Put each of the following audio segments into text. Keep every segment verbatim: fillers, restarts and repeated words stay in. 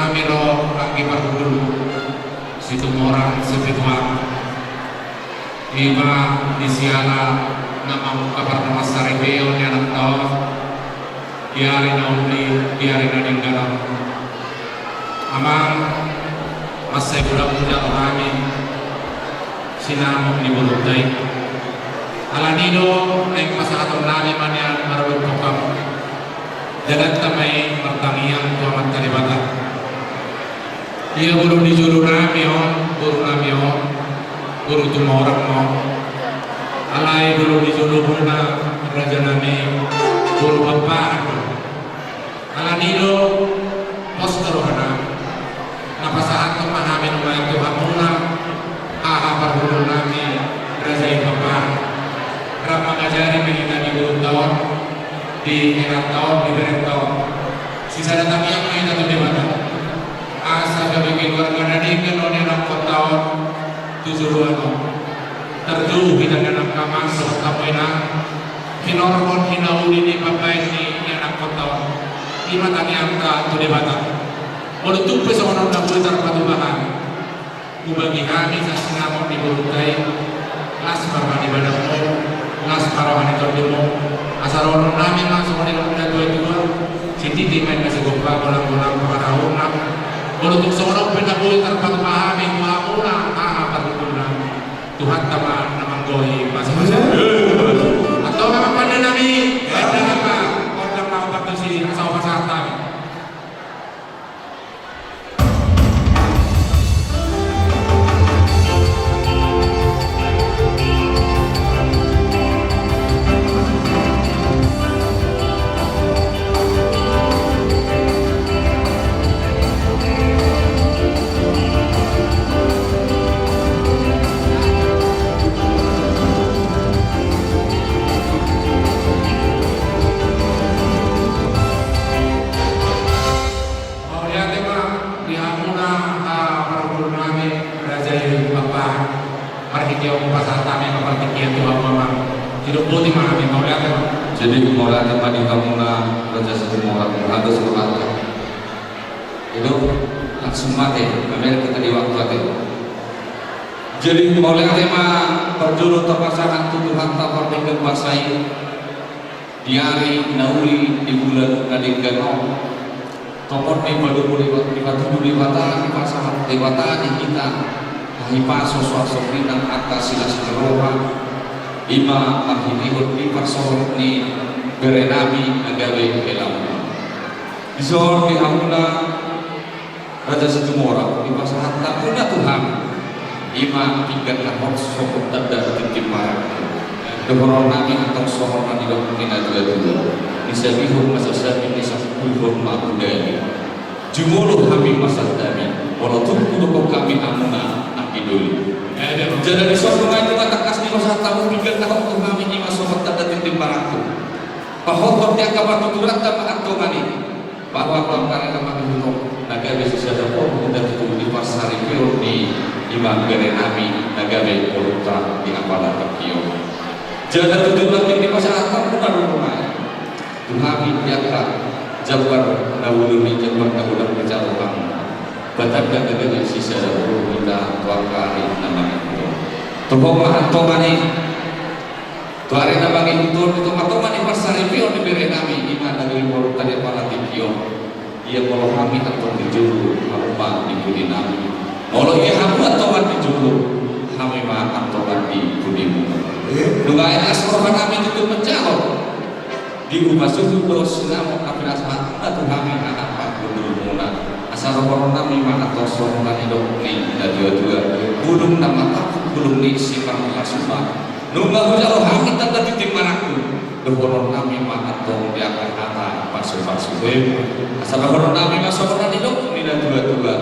Hami do anggi parhundul, Situmorang Sipituak. Ima di siala na mamungka parnamasaripeon ni anakta on di ari na uli, di ari na denggan on. Amang, mansai molo hujalo hami sinamot ni borunta i. Alani do naeng pasahaton nami ma nian marudut pokam. Jala hita ma i martangiang tu Amanta Debata. Ia boru ni jolo nami on, boru nami on, boru Tumorang on. Alai boru ni jolo bona, raja nami, boru Pamparan do. Alani do pos do roha nami. Na pasahathon ma hami nuaeng tu hamuna, haha parhundul nami, raja i Pamparan. Rap mangajari ma hita di borunta on, di inanta on, di berenta on. Sisada tangiang ma hita tu Debata. Asa gabe keluarga na denggan on ni anakkonta on tu joloan on. Tarjou hita ni angka amang dohot hamu inang, hinorhon hinauli ni pambaen ni anakkonta on. Ima tangiangta tu Debata. Molo tung pe songon on na boi tarpatupa hami, hubagi hami sian sinamot ni borunta i, las ma roha ni badanmu, las ma roha ni tondimu. Asa dohonon nami ma songon nidok ni natuatua: Sititi ma inna sigompa, golanggolang ma pangarahutna. Molo tung songon on pe na boi tarpatupa hami tu hamuna, haha parhundul nami, Tuhanta ma na manggohi pasupasu. Antong ma pande nami, pande nami, pande nami, pande nami. Mauliate ma di hamuna, ah, parhundul nami, raja i Pamparan. Marhite on pasahat hami ma partingkian tu hamu amang. Sidok boti ma hami, mauliate ma. Jadi mauliate ma di hamuna, raja Situmorang, hados rohanta. Itu langsung mate, kami kita di waktu ate. Jadi mauliate ma parjolo tapasahat tu Tuhanta pardenggan basa i. Di ari na uli, di bulan na denggan on, tongon ni padomu lewat ni patudu Debata, dipasahat Debata di hita hahipason, suang songon i nang angka silas ni roha, ima marhitehon ni parsohot ni bere nami na gabe helamu. Dison di hamuna Raja Situmorang, dipasahat hamuna tu hami, ima pinggan na hot sohot tanda tintin parangan. Dohonon nami antong songon na nidok ni natuatua: Disabihon ma sasabi, disapulhon ma hudali. Jumolo hami ma sandami, molo tung hudokhon hami hamuna anggi doli. Jala dison nunga i nunga tangkas dipasahat hamu pinggan na hot tu hami, ima sohot tanda tintin parangan. Pahothon di angka partuturanta ma antong i. Bahwa tu angka ari na mangihut on, na gabe sisada boru, na tutu di parsaripeon ni ima bere nami na gabe borunta di apala tingki on. Jala tutu nangkin dipasahat hamuna do nunga i tu hami di angka jambar na uli, jambar na godang dijalo hamu. Batanda na gabe sisada boru hita tu angka ari na mangihut on. Toho ma antong i. Tu ari na mangihut on, di tongatonga ni parsaripeon ni bere nami, ima na gabe borunta di apala tingki on. Ia molo hami antong di jolo, hamu ma di pudi nami. Molo ia hamu antong di jolo, hami ma antong di pudimu. Nunga las roha nami tutu manjalo di upa suhut dohot sinamot na pinasahat muna tu hami, haha parhundulmuna. Asa dohonon nami ma antong songon na nidok ni natuatua: Bulung na martampuk bulung ni siparpasupasu. Nunga hujalo hami tanda tintin parangan, dohonon nami ma antong di angka hata pasupasu. Asa dohonon nami ma songon na nidok ni natuatua: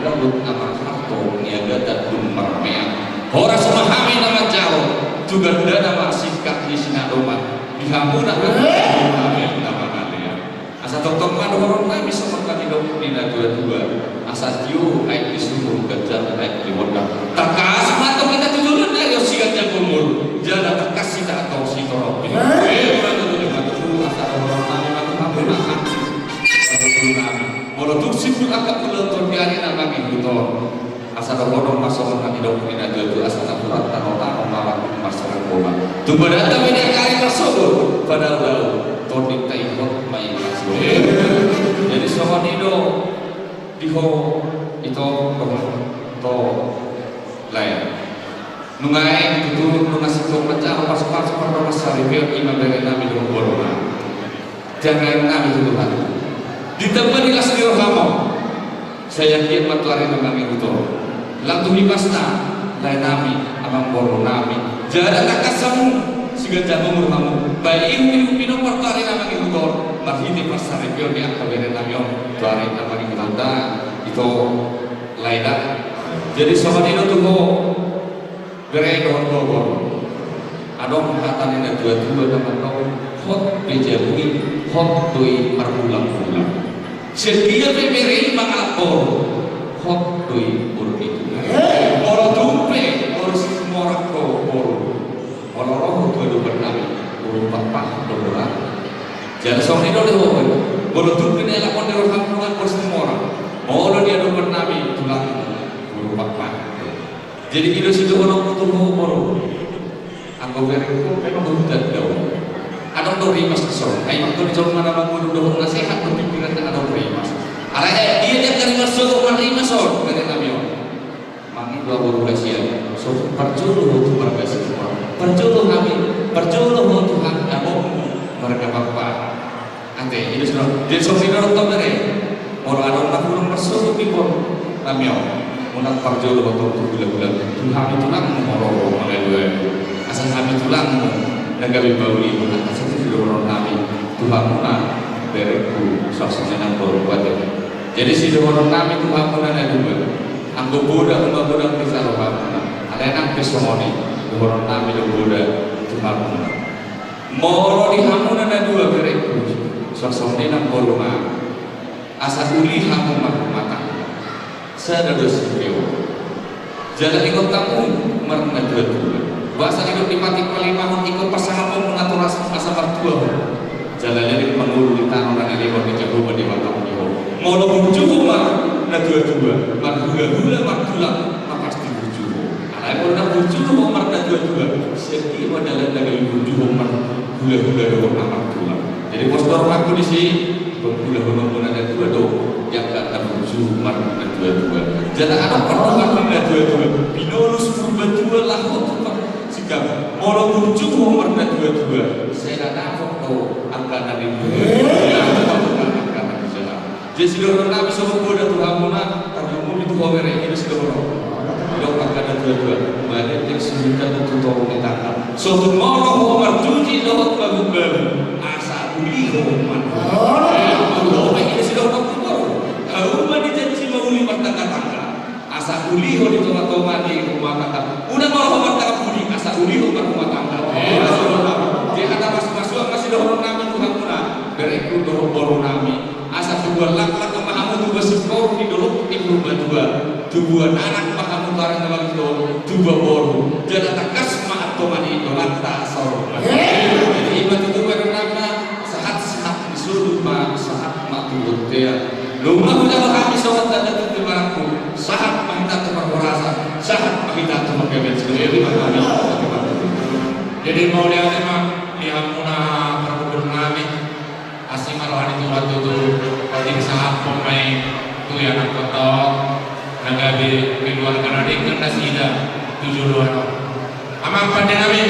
Rambut na marharto niagatan dung marmeang. Horas ma hami na manjalo, tu gandana ma singkat ni sinadoman, di hamuna hami na mangalean. Asa tongtong ma dohonon nami songon na nidok ni natuatua: Asa tio aek di sumur, ganjang aek di gondang. Tangkas ma antong hita tu jolo, na ro siganjang umur, jala tangkas hita antong sitorop. Asa dohonon nami ma tu hamuna, molo tung simpul angka ulaon Songon na nidok ni natuatua, asa napuran tano-tano malang marsarang goma. Tung badanta pe di angka ari marsogot, padao-dao, tonding taihot ma i. Jadi songon i do di ho, ito, dohot tu lae. Nunga i tutu, nunga sintong manjalo pasu-pasu pardongansaripeon, i ma berenami dohot borunami. Jagaennami tu Tuhan. Ditamba ni las ni rohamu. Sai anggiat ma tu ari na mangihut on, lang tu hibasna laenami, amangborunami, jala tangkas hamu, siganjang umur hamu, baen ihum-ihum pinompar tu ari na mangihut on, marhite parsaripeon ni angka berenami on tu ari na mangihut on da, ito, lae da. Jadi songon i do tu ho, bere dohot dohot. Adong hata ni natuatua na mandok, hot pe jabu i, hot do i marbulang-bulang. Sian dia pe bere i mangalap boru, hot do i boru i. Molo tung pe boru Situmorang ho boru, molo ro ho tu adopannami, boru Pakpahan do ho ra. Jala songon i do di ho, molo tung pe na elak on di roham boru Situmorang, molo di adopannami tulang boru Pakpahan. Jadi i do sidohononku tu ho boru. Anggo berengku memang huta do. Adong do rimas dison. Ai mangkali jolma na mangolu dohot na sehat do pingkiranna, adong rimas. Alai dia di angka ari marsogot marrimas on berenami on. Mangido boru hasian. So parjolo ho tu marga Situmorang. Parjolo hami, parjolo ho tu hami amongmu marga Pakpahan. Ate, i do songon i. Jadi songon i do tong bere. Molo adong na hurang marsogot di borunami on, unang parjolo ho tong tu hula-hula. Tu hami tulangmu molo ho mangalualu. Asa hami tulangmu na gabe mauli, asa sidohononnami tu hamuna berengku, suang songon i nang borungku, ate. Jadi sidohononnami tu hamuna na dua. Anggo poda ma godang dijalo hamuna. Alai nang pe songon i, dohononnami do poda tu hamuna. Molo di hamuna na dua berengku, suang songon i nang borungku, asa uli hamu marrumah tangga. Sada do sipeo. Jala ingot hamu marnatuatua. Boasa didok di Patik Palimahon, ingkon pasahatonmu naturas asa martua ho. Jala leleng mangolu di tano na nilehon ni Jahowa Debatam di ho. Molo burju ho marnatuatua, marhula-hula, martulang, ma pasti burju ho. Alai molo na burju ho marnatuatua, sian dia ma dalanna gabe burju ho marhula-hula dohot na martulang. Jadi pos do rohangku disi, pangulahononmu na dua do, di angka na burju marnatuatua. Jala adong pardomuan ni natuatua, pinolus Purbatua laho tu Parsikap. Molo burju ho marnatuatua, sai na dapot do angka na di, angka na di jalan. Jadi sidohononnami songon poda tu hamuna, tarlumobi tu ho bere, i do sidohonon. Didok angka na tuatua, mauliate suhut tu toru ni tangga. So tumorang ho marjuji dohot mabun-babun, asa uli ho ma. Dope i do sidohonon tu toru. Hauma dijanji mauli martangga-tangga. Asa uli ho di tonga-tonga ni rumah tangga. Unang molo ho martangga pudi, asa uli ho marrumah tangga. Jadi hata pasu-pasuan ma sidohononnami tu hamuna, berengku dohot borunami. Asa tubuan laklak ma hamu, tubuan singkoru di dolok ni Purbatua. Tubuan anak ma hamu tu ari na mangihut on, tubuan boru. Jala tangkas ma antong ma di donganta saur matua. Jadi i ma tutu berengku, sahat-sahat ni solu ma, sahat ma tu bontean. Nunga hujalo hami songon tanda tutu, berengku, sahat ma hita tu parhorasan, sahat ma hita tu panggabean. Songon i ma hami. Jadi mauliate ma di hamuna parguru nami. Asi ma roha ni Tuhan tutu, patik sahat pun ma i tu ianakhonta on, na gabe keluarga na denggan nasida tu joloan on. Amang pande nami.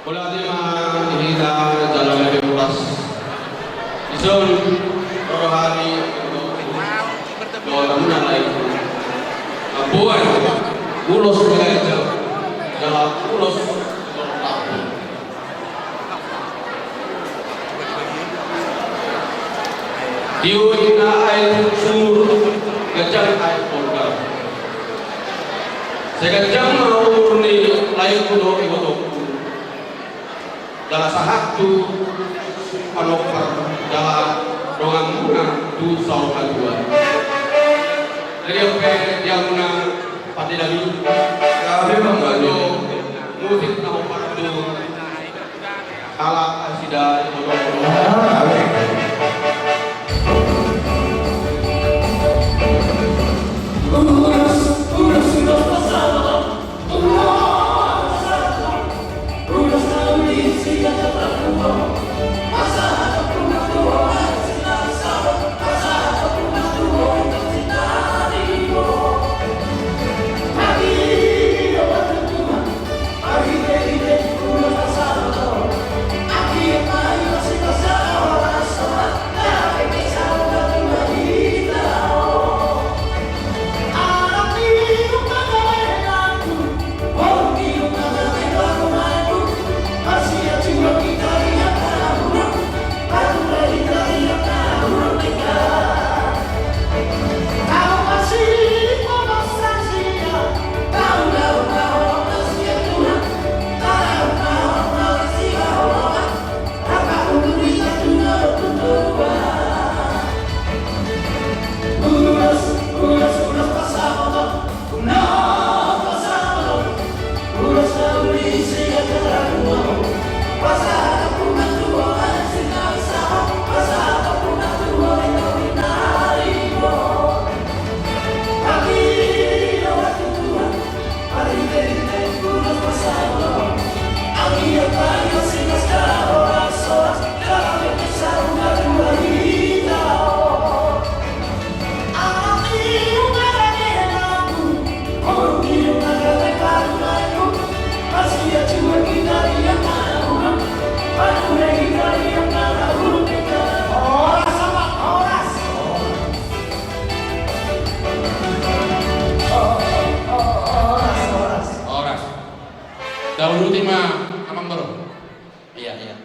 Mauliate ma di hita jala gabe horas. Dison rohani dohot hamuna lae. Mamboan ulos na ganjang jala ulos na tampuk. Tiur ninna aek sumur, ganjang aek polgar. Sai ganjang ma umur ni laengku dohot ibotongku. Jala sahat tu panompar jala donganmuna tu saur matua. Jadi on pe di hamuna pande nami. Gabe ma, gabe. Musik na hombar tu halak nasida. Horas. Tauluti ma, Amang Bro. Iya, iya.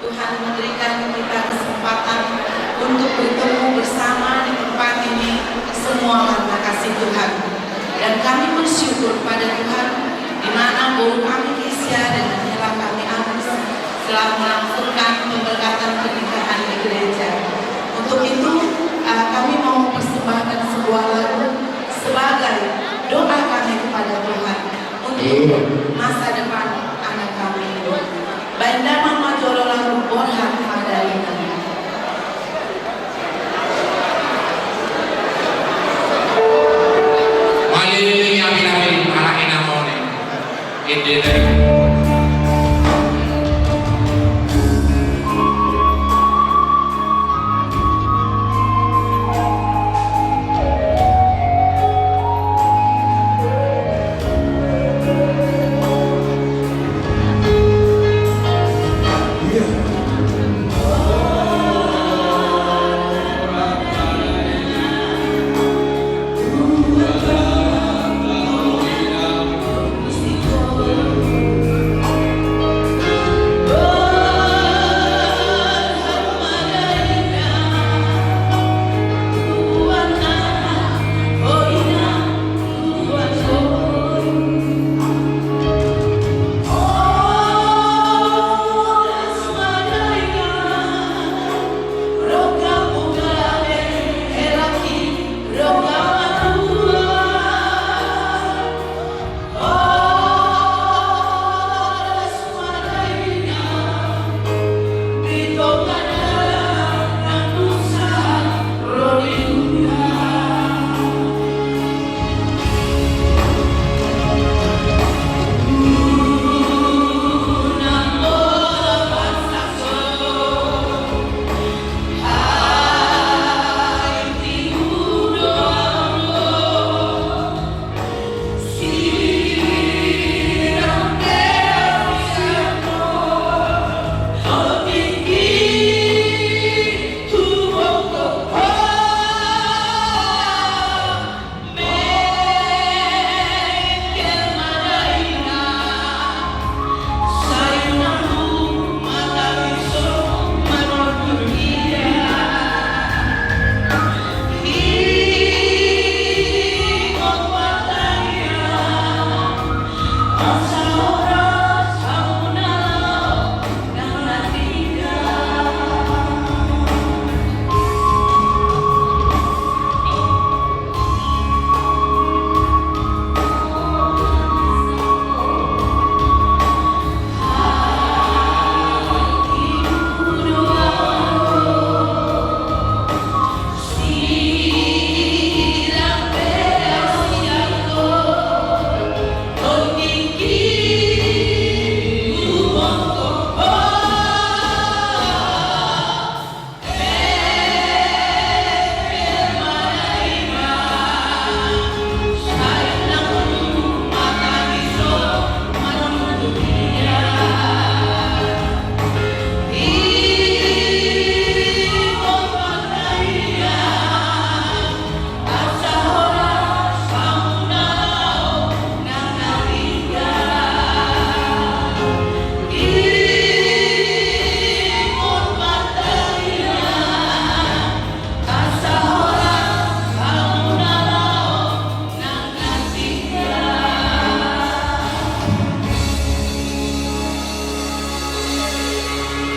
Tuhan memberikan kita kesempatan untuk bertemu bersama di tempat ini, semua karena kasih Tuhan. Dan kami bersyukur pada Tuhan, di mana boru kami Kesia dengan hela kami Agus telah melangsungkan pemberkatan pernikahan di gereja. Untuk itu, eh, kami mau mempersembahkan sebuah lagu sebagai doa kami kepada Tuhan untuk masa depan anak kami ini. Baen damang ma jolo lagu Borhat ma dainang. Malililingi amin-amin, anak inang on. Ende dai.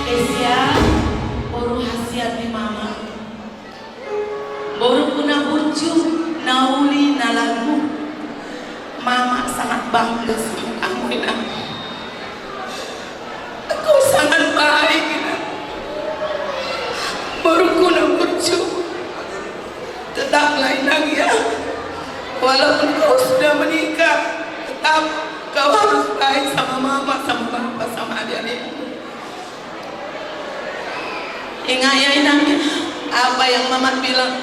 Kesia, boru hasian ni mama. Boruku na burju, na uli, na lagu. Mama sangat bangga sama kamu, Inang. Kau sangat baik, Inang. Boruku na burju. Tetaplah, Inang, ya. Walaupun kau sudah menikah, tetap kau harus baik sama mama, sama papa, sama adik-adikmu. Ingat ya, Inang, ya, apa yang Mamat bilang.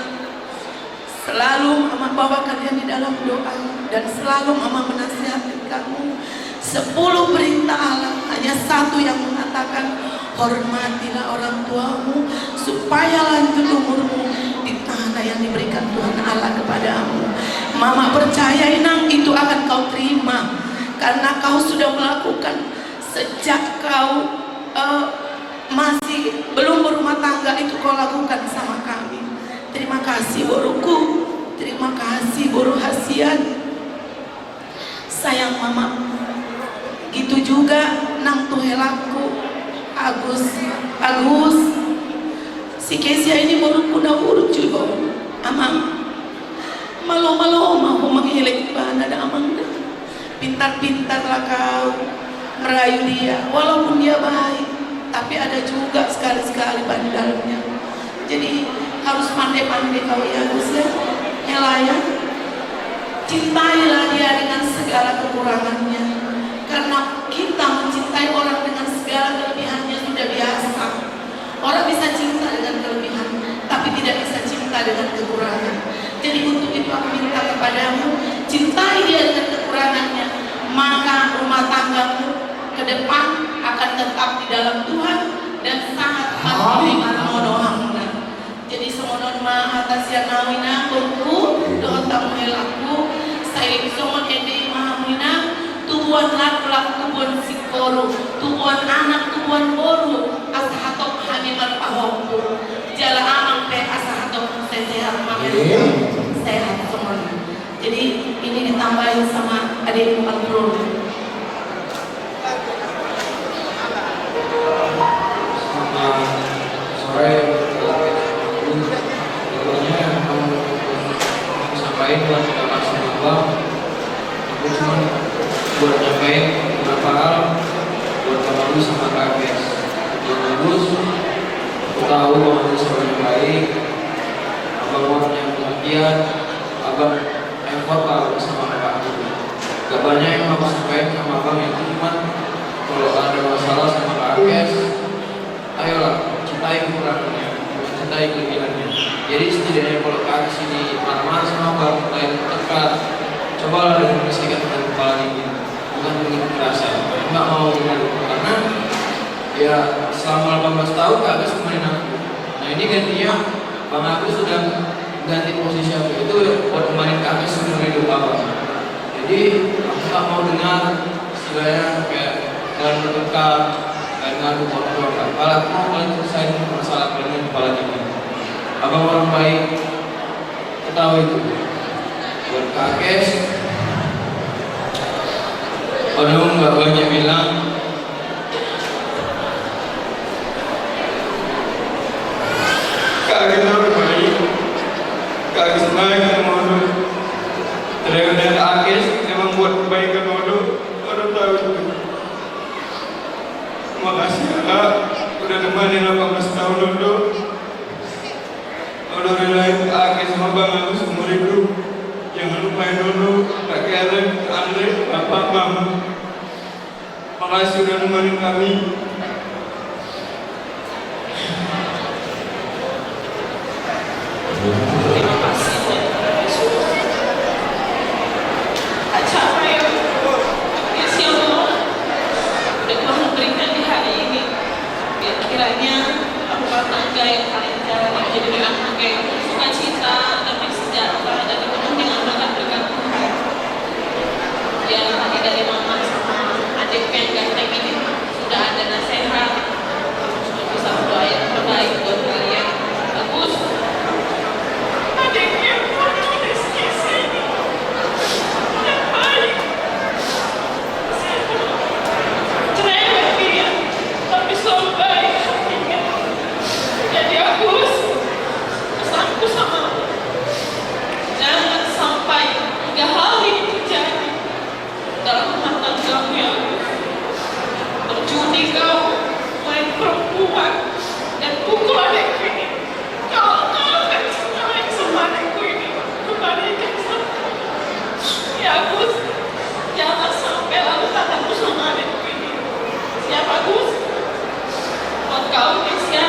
Selalu Mamat bawa kalian di dalam doa dan selalu Mamat menasihatkan kamu. Sepuluh perintah Allah, hanya satu yang mengatakan, hormatilah orang tuamu supaya lanjut umurmu di tanah yang diberikan Tuhan Allah kepadamu. Mamat percaya, Inang, itu akan kau terima karena kau sudah melakukan sejak kau, eh, masih itu kau lakukan sama kami. Terima kasih boruku. Terima kasih boru hasian. Sayang mama. Gitu juga nang tu helakku. Agus, Agus. Si Kesia ini boruku na burju. Amang. Malo-malo ma ho manghelek ibana da amang da. Pintar-pintarlah kau merayu dia, walaupun dia baik, tapi ada juga sekali-sekali bandalnya. Jadi harus pandai-pandai kau ya Gus ya, Hela ya. Cintailah dia dengan segala kekurangannya. Karena kita mencintai orang dengan segala kelebihannya sudah biasa. Orang bisa cinta dengan kelebihan, tapi tidak bisa cinta dengan kekurangan. Jadi untuk itu aku minta kepadamu, cintai dia dengan kekurangannya, maka rumah tanggamu ke depan akan tetap di dalam Tuhan dan sangat manjadi manono hamuna. Jadi songon on ma hata sian au inang, boruku, dohot hamu helakku, sai songon ende ma hamu inang, tubuan laklak, tubuan singkoru, tubuan anak, tubuan boru, asa hatop hami marpahompu. Jala amang pe asa hatop sehat-sehat ma. Sehat songon. Jadi ini ditambahin sama adik Pak Guru. Selamat sore. Sebelumnya mau sampaikan buat Bapak sama Abang. Aku cuma buat nyampaikan beberapa hal buat Bang Agus sama Kak Kes. Bang Agus, aku tahu Bang Agus orang yang baik, Abang orang yang pengertian, Abang effort Bang Agus sama Kak Agus. Gak banyak yang mau aku sampaikan sama Abang, itu cuman kalau ada masalah sama Kak Kes, ayolah, cintai kekurangannya, cintai kelebihannya. Jadi setidaknya kalau Kak Agus ini marah-marah sama Abang, lain tekan, cobalah dengan sikap dan kepala dingin, bukan dengan kekerasan. Nggak mau dengan, karena ya selama delapan belas tahun Kak Agus nemenin aku. Nah ini gantinya Bang Agus sudah ganti posisi aku itu buat nemenin Kak Agus seumur hidup Abang. Jadi aku nggak mau dengar istilahnya kayak kalian bertengkar, kalian ngadu, buat apa? Kalau aku mau kalian selesaiin masalah kalian yang kepala dingin. Abang orang baik, ketahui itu. Buat Kak Kes, padahal nggak banyak bilang. Kak Kes orang baik, Kak Kes baik sama orang. Ternyata Kak Kes emang buat kebaikan Odo, Odo tahu itu. Makasih ya Kak, udah nemenin delapan belas tahun Odo. Odo relain Kak Kes sama Bang Agus seumur hidup. Jangan lupain Odo, Kak Keren, Andre, Bapak, Mama. Makasih udah nemenin kami. Terima kasih buat Tuhan Yesus. Acara yang spesial banget udah Tuhan berikan di hari ini. Biar kiranya rumah tangga yang kalian jalani jadi rumah tangga yang penuh sukacita, damai sejahtera, dan dipenuhi dengan berkat-berkat Tuhan. Ya, tadi dari mama sama adik yang ganteng ini sudah ada nasihat. Cuma bisa berdoa yang terbaik buat kalian. Bagus. Adiknya pun udah sini. Yang baik. Cerewet dia, tapi selalu baik hatinya. Jadi Agus, pesanku sama lu, jangan sampai tiga hal ini terjadi dalam rumah tanggamu ya. Berjudi kau, main perempuan, dan pukul adikku ini. Kalau kau nggak bisa main sama adikku ini, kembalikan sama aku. Ya Agus, jangan sampai lalu tanganmu sama adikku ini. Siap Agus? Buat kau Kesia,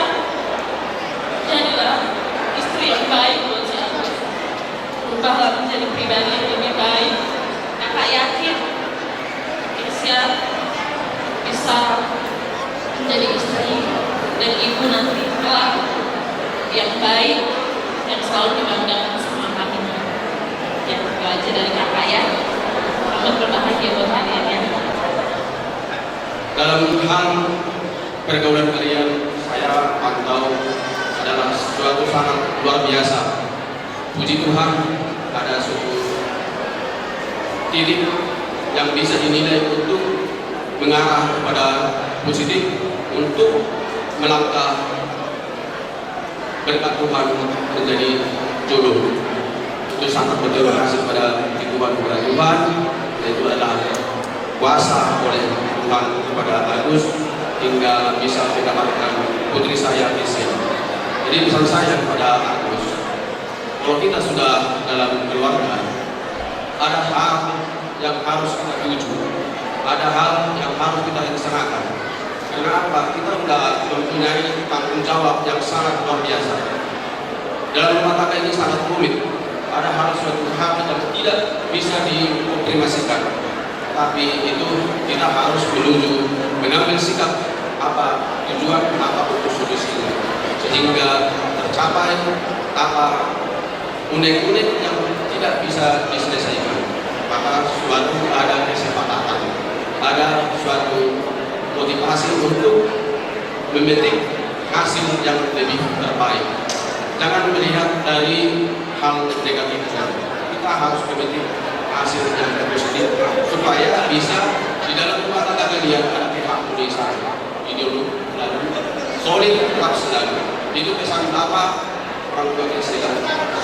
jadilah istri yang baik buat si Agus. Ubahlah menjadi pribadi yang lebih baik. Kakak yakin Kesia bisa menjadi istri dan ibu nanti kelak yang baik, yang selalu dibanggakan sama kami. Ya, itu aja dari kakak ya. Selamat berbahagia buat kalian ya. Dalam hal pergaulan kalian, saya pantau Sangat luar biasa. Puji Tuhan, ada satu titik yang bisa dinilai untuk mengarah kepada positif untuk melangkah berkat Tuhan menjadi jodoh. Itu sangat berterima kasih pada Tuhan, kepada Tuhan, dan itu adalah kuasa oleh Tuhan kepada Agus hingga bisa mendapatkan putri saya, Gisel. Jadi pesan saya kepada Agus, kalau kita sudah dalam keluarga, ada hal yang harus kita tuju, ada hal yang harus kita laksanakan. Karena apa? Kita sudah mempunyai tanggung jawab yang sangat luar biasa. Dalam rumah tangga ini sangat rumit. Ada hal, suatu hal yang tidak bisa dioptimasikan. Tapi itu kita harus menuju, mengambil sikap apa tujuan, apa untuk solusinya, sehingga tercapai apa unek-unek yang tidak bisa diselesaikan. Maka suatu ada kesepakatan, ada suatu motivasi untuk memetik hasil yang lebih terbaik. Jangan melihat dari hal negatifnya. Kita harus memetik hasil yang positif supaya bisa di dalam rumah tangga kalian ada keharmonisan. Ini dulu, lalu solid, tetap selalu. Itu pesan Bapak orang tua Gisela.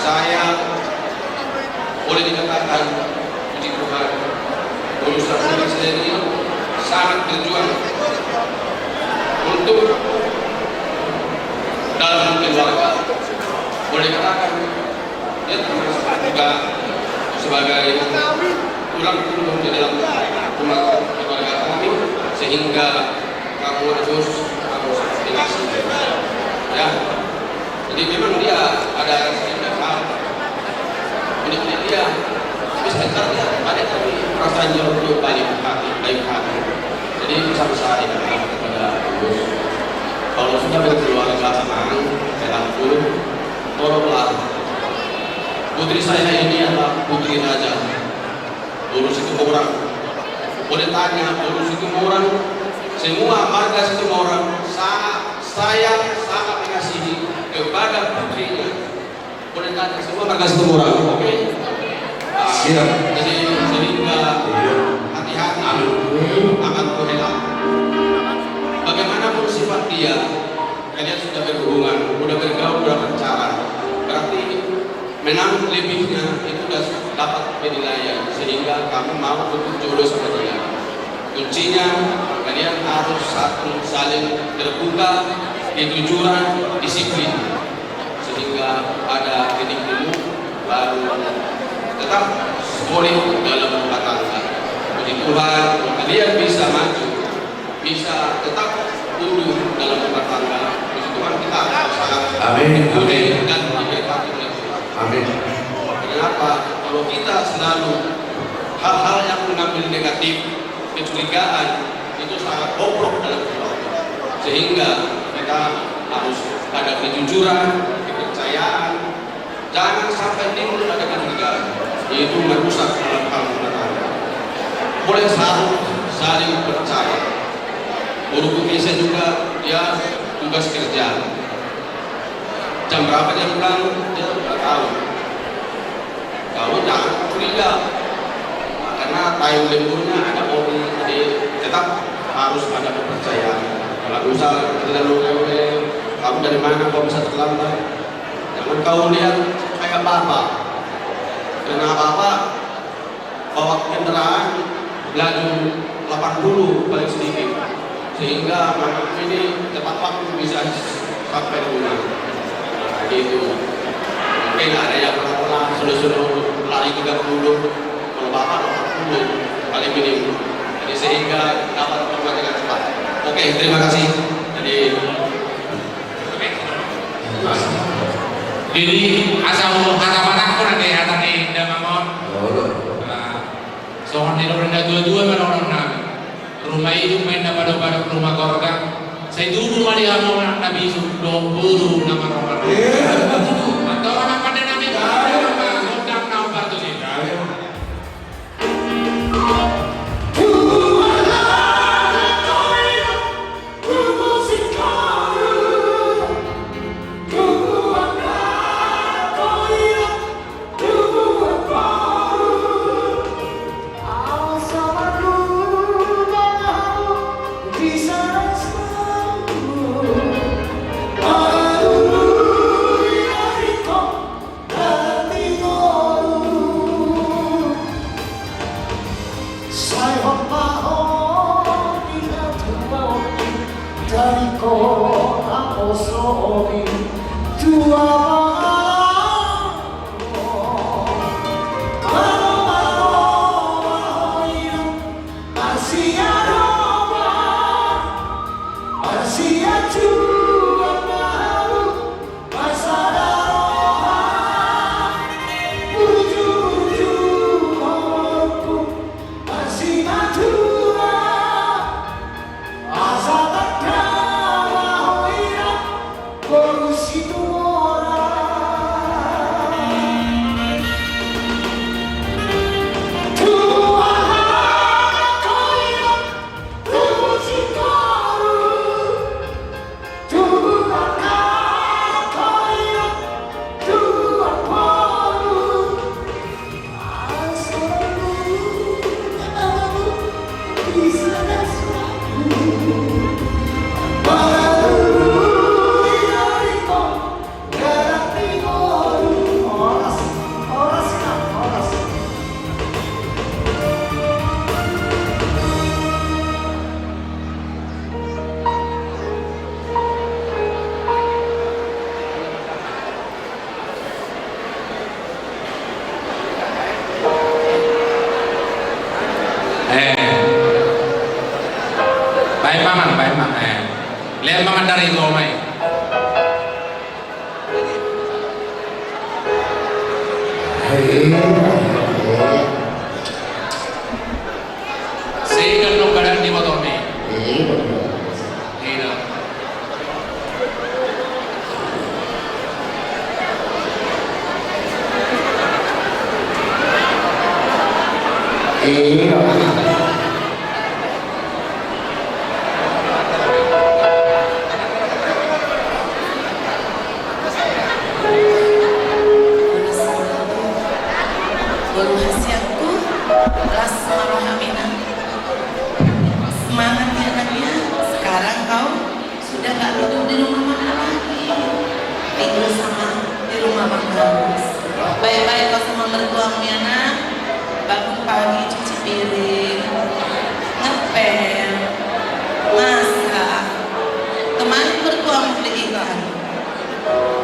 Saya boleh dikatakan, puji Tuhan, urusan ini sendiri sangat berjuang untuk dalam keluarga. Boleh dikatakan, dia termasuk juga sebagai tulang punggung di dalam rumah keluarga kami, sehingga kamu harus, kamu harus dikasih. Ya. Jadi memang dia ada sedikit hal, unik-unik dia. Tapi sebentar dia balik lagi, rasanya untuk baik hati, baik hati. Jadi pesan saya kepada Agus, kalau sudah berkeluarga, Amang, saya rangkul, tolonglah. Putri saya ini adalah putri raja. Boru Situmorang. Boleh tanya, Boru Situmorang, semua marga Situmorang sa-, sayang, sangat mengasihi kepada putrinya. Boleh tanya, semua marga Situmorang, oke? Ah, siap. Jadi, sehingga, iya, hati-hati. Amin. Aman, boleh lah. Bagaimanapun sifat dia, kalian sudah berhubungan, udah bergaul, udah pacaran. Berarti menang lebihnya itu sudah dapat penilaian, sehingga kamu mau untuk jodoh sama dia. Kuncinya, kalian harus satu, saling terbuka, kejujuran, disiplin, sehingga ada titik temu, baru tetap solid dalam rumah tangga. Puji Tuhan, kalian bisa maju, bisa tetap unggul dalam rumah tangga. Puji Tuhan, kita sangat, amin, amin, dan diberkati oleh Tuhan. Amin. Kenapa? Kalau kita selalu hal-hal yang mengambil negatif, kecurigaan, itu sangat bobrok dalam keluarga. Sehingga kita harus ada kejujuran, kepercayaan, jangan sampai timbul ada kecurigaan. Itu merusak dalam hal rumah tangga. Boleh satu, saling percaya. Boruku Gisel juga, dia tugas kerja. Jam berapa dia pulang? Dia nggak tahu. Kau jangan curiga. Karena time lemburnya ada kopi, jadi tetap harus ada kepercayaan. Kalau misal terlalu, "Kamu dari mana kok bisa terlambat?" Jangan kau lihat kayak bapak. Karena bapak bawa kendaraan laju delapan puluh paling sedikit, sehingga anak ini tepat waktu bisa sampai rumah. Nah, gitu. Mungkin ada yang pernah, pernah sudah, sudah lari tiga puluh, kalau bapak delapan puluh paling minim. Jadi sehingga dapat rumah dengan cepat. Oke, terima kasih. Jadi Jadi, asa hata-hata on, ate, hata ni damang on. Olo. Nah, songon na nidok ni na tua-tua ma dohonon nami. Rumah ijuk ma inna padopadok rumah gorga. Sai tubu ma di hamu anak na bisuk, dohot boru na marroha-roha. Iya. Antong ma pande nami, gondang na umbahen tusi. Eh. Baen ma amang, baen ma amang, eh. Lean ma amang dari gomai. Sega nong badan ni motor ni. Iya. Iya. Boru hasianku, las ma rohamuna. Semangat ya, Nak, ya. Sekarang kau sudah nggak tidur di rumah mama lagi. Tidur sama di rumah bang Agus. Baik-baik kau sama mertuamu ya, Nak. Bangun pagi, cuci piring, ngepel, masak, temani mertuamu beli ikan.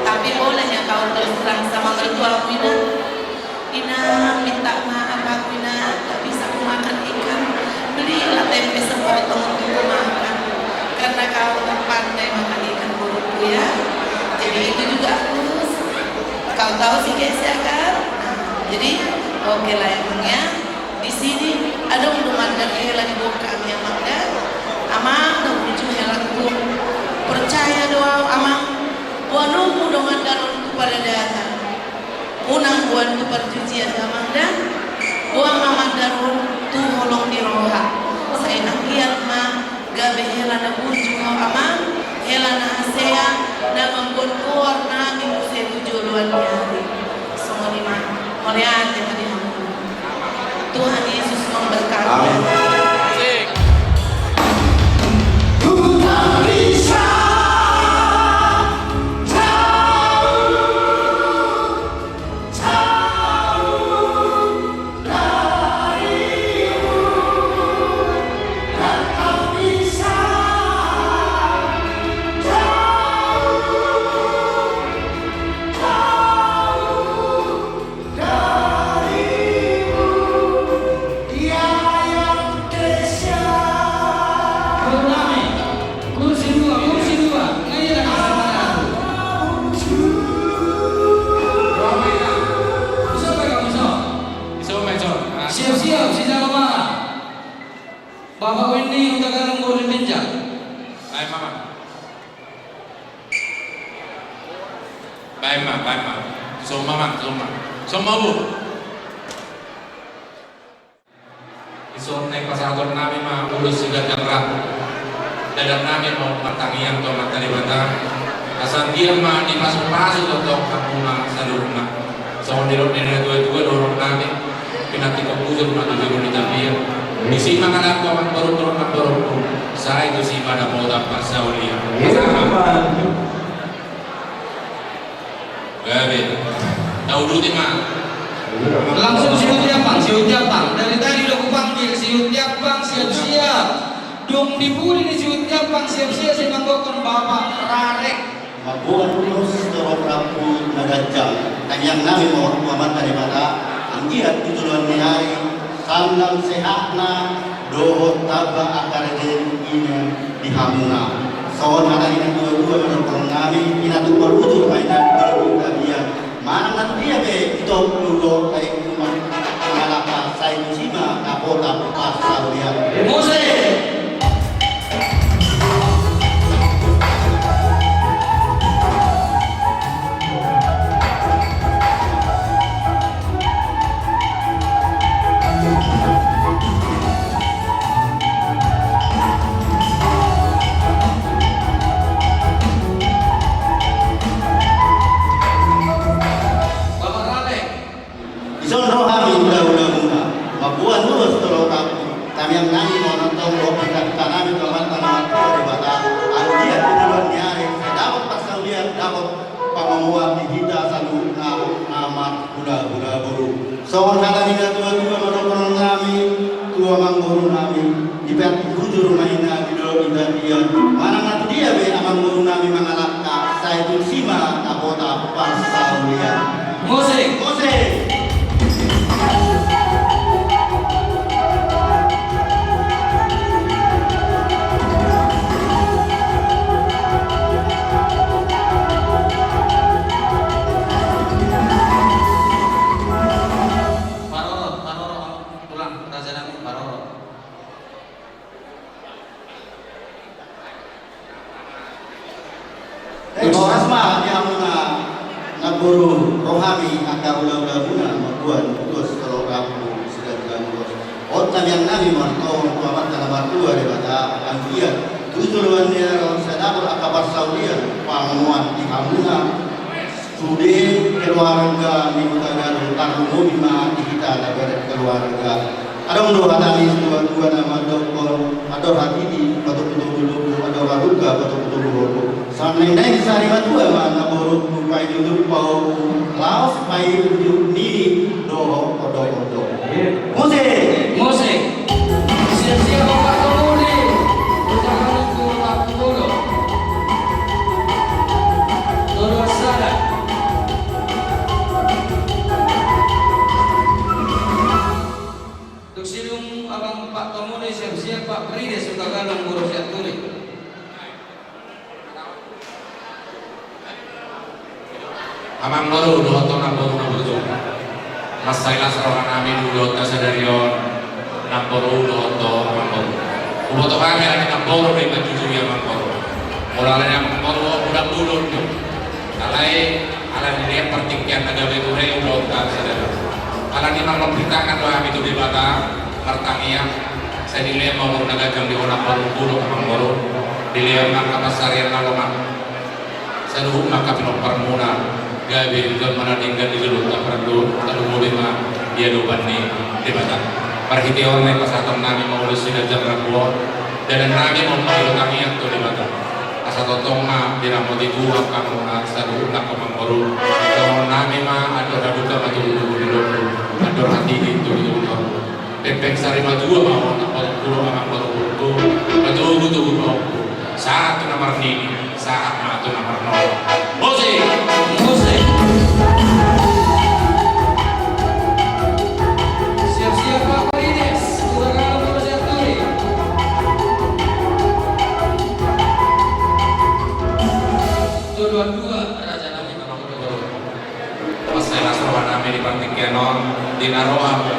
Tapi boleh ya kau terus terang sama mertuamu, Ina? Ina, minta maaf aku, Ina, tak bisa ku makan ikan. Belilah tempe sepotong untuk ku makan. Karena kau kan pandai makan ikan, boruku, ya. Jadi itu juga, Agus. Kau tahu si Kesia kan? Nah, jadi oke lah, Amang, ya. Di sini adong do mandar hela di bongkang ni, Amang, da. Amang, na burju helangku. Percaya do au, Amang, boanonmu do mandar on tu paradaton. Unang boan tu parjujian, Amang, da. Boan ma mandar on tu holong ni roha. Sai anggiat ma gabe hela na burju ho, Amang, hela na hasea, na mamboan goar nami muse tu joloan ni ari. Songon i ma. Mauliate ma di hamu. Tuhan Yesus memberkati. Amin. Siap-siap, sijalo ma. Bapak Windy Hutagalung, boru Sitinjak. Baen ma, baen ma. Baen ma, baen ma. Tuson ma, Amang, tuson ma. Tuson ma, Amang. Dison na pasahaton nami ma ulos siganjang ratu. Dadar nami ma martangiang tu Amanta Debata. Asa anggiat ma dipasupasu tongtong hamuna saluhutna. Songon nidok ni na tuatua dohonon nami. Pinantikhon bujur ma tu jolo ni tapian. Disi ma mangalangka amangboru dohot namborungku. Sai tusi ma dapotan parsaulian. Gabe. Tauduti ma. Langsung si Hut Jampang, si Hut Jampang. Dari tadi udah kupanggil si Hut Jampang, siap-siap. Dung di pudi ni Sitinjambang, siap-siap sai manggokhon Bapak Rarek. Mamboan ulos dohot rambu na ganjang. Tangiang nami ma tu Amanta Debata, anggiat tu joloan ni ari, sandang sehatna dohot tamba angka rejeki na di hamuna. Songon hata ni na tua-tua mandok nami, pinatupa bujur ma inna di bulu tapian. Manang na tudia pe, ito ludo, tai kuman, mangalangka, sai tusi ma, dapotan parsaulian. Musik. Bapak Rarek. Dison ro hami hulahula muna, mamboan ulos dohot rambu. Tangiang nami ma on antong dohot pita-pita nami tu Amanta na martua Debata, anggiat tu joloan ni ari, sai dapot parsaulian, dapot pangomoan di hita saluhutna na marhulahula boru. Songon hata ni na tua-tua mandok nami, tu amangboru nami, dipantupa bujur ma inna di dolok ni tapian. Manang na tudia pe amangboru nami mangalangka, sai tusi ma, dapotan parsaulian. Musik. Musik. Parorot, parorot, tulang, raja nami, parorot. Eh, horas ma di hamuna namboru, ro hami angka hulahula muna, mamboan ulos dohot rambu siganjang ulos. On tangiang nami ma on antong tu Amanta na martua Debata, anggiat tu joloan ni ari on sai dapot angka parsaulian, pangomoan di hamuna. Sude keluarga ni Hutagalung, tarlumobi ma di hita na gabe keluarga. Adong do hata ni situa-tua na mandokhon, andor hatiti patogutogu lombu, andor halumpang patogutogu horbo. Songon i nai sari matua ma na borungku, painjujung pahompu, laos painjujung nini dohot ondo-ondo. Musik. Musik. Siap-siap Bapak Komudi. Ucapan untuk Bapak Komudi. Tolu sada. Dung sidung abang Pak Komudi, siap-siap Pak Prides Hutagalung, boru Sianturi. Amangboru dohot ho namboru na burju. Mansai las roha nami di ulaonta sadari on, namboru dohot ho amangboru. Huboto hami ala ni namboru do i manjujungi amangboru. Molo ala ni amangboru on, mudam-mudam do. Alai ala ni dia partingkian na gabe ture ulaonta sadari on. Ala ni marlompit tangan do hami tu Debata, martangiang, sai dilehon ma umur na ganjang di ho namboru, dohot amangboru, dilehon ma angka pansarian na lomak. Saluhut ma angka pinomparmuna, gabe jolma na denggan di jolonta, parandor, tarlumobi ma di adopan ni Debata. Marhite on ma i pasahaton nami ma ulos siganjang rambu on, dalan nami ma on mangilo tangiang tu Debata. Asa tongtong ma diramoti Tuhan hamuna saluhutna, amangboru. Dohonon nami ma, andor halumpang ma togutogu ni lombu, andor hatiti togutogu ni horbo. Pengpeng sari matua ma on, amangboru, amangboru, patogutogu pahompu. Sahat tu na marnini, sahat ma tu na marnono. Musik. Musik. Siap-siap Pak Prides, Hutagalung, boru Sianturi. Tuduan dua, raja nami. Mansai las roha nami di partingkian on, di na ro hamu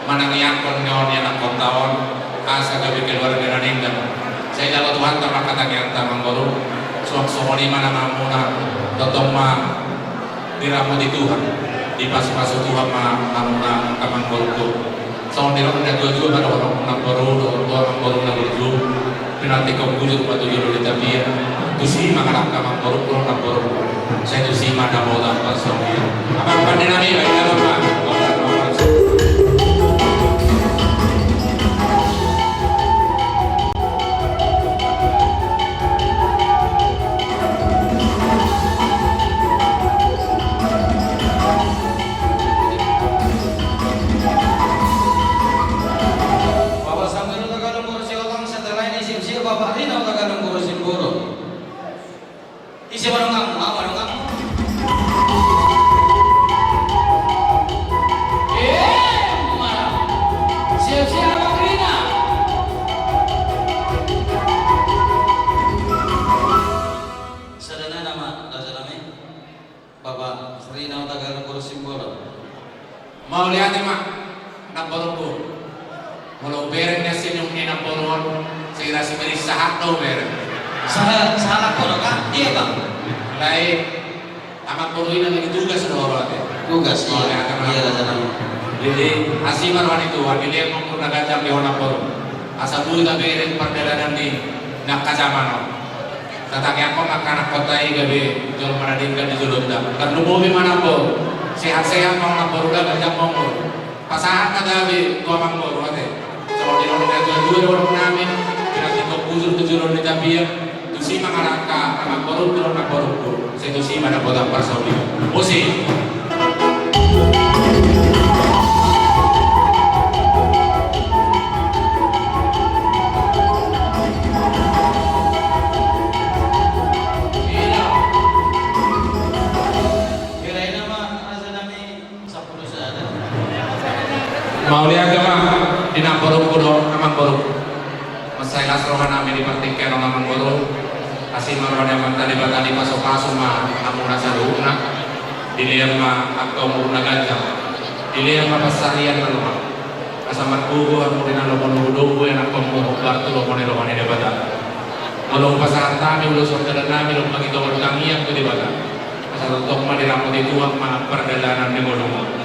manangiangkon ni on, ianakhonta on, asa gabe keluarga na denggan. Sai jalo Tuhanta ma angka tangiangta, amangboru. Suang songon i ma nang hamuna, tongtong ma diramoti Tuhan, dipasupasu Tuhan ma hamuna, amangboru. Songon nidok ni na tua-tua, padahonon amangboru dohot ho, amangboru na burju, pinantikhon bujur ma tu jolo ni tapian, tusi ma mangalangka amangboru, amangboru. Sai tusi ma dapotan parsaulian. Amang pande nami, baik dalam ma. Siap dong kamu, mau dong kamu. Eh, mana? Siap-siap, Bang Rina. Sada nama, raja nami. Bapak Rina Hutagalung Boru Simbolon. Mauliate ma, namborungku. Molo hubereng na sinung ni namboru on, sira sibereng sahat do hubereng. Sahat, sahat namboru kan? Iya, Bang. Alai, amangboru i na lagi tugas do ro ate. Tugas, iya. Mauliate ma. Iya, raja nami. Jadi, asi ma roha ni Tuhan, dilehon ma umur na ganjang di ho namboru. Asa boi tabereng pardalanan ni na angka jaman on. Tatangiangkon ma angka anakhonta i gabe jolma na denggan di jolonta. Tarlumobi ma namboru. Sehat-sehat ma namboru da, ganjang ma umur. Pasahat ma gabe tu amangboru ate. Songon nidok ni na tua-tua dohononnami, pinantikhon bujur tu jolo ni tapian, tusi ma angka amangboru dohot namborungku. Sai tusi ma dapotan parsaulian. Musik. Mauliate ma di namborungku dohot amangborungku. Mansai las rohanami di partingkian on amangboru. Asi ma roha ni Amanta Debata, dipasu-pasu ma hamuna saluhutna. Dilehon ma angka umur na ganjang. Dilehon ma pansarian na lomak. Asa margogo hamu di na lomo-lomo, ianakhonmu hombar tu lomo ni roha ni Debata. Molo hupasahat hami ulos pardalanan nami, lomba i tongtong tangiang tu Debata. Asa tongtong ma diramoti Tuhan ma pardalanan ni ngolunami.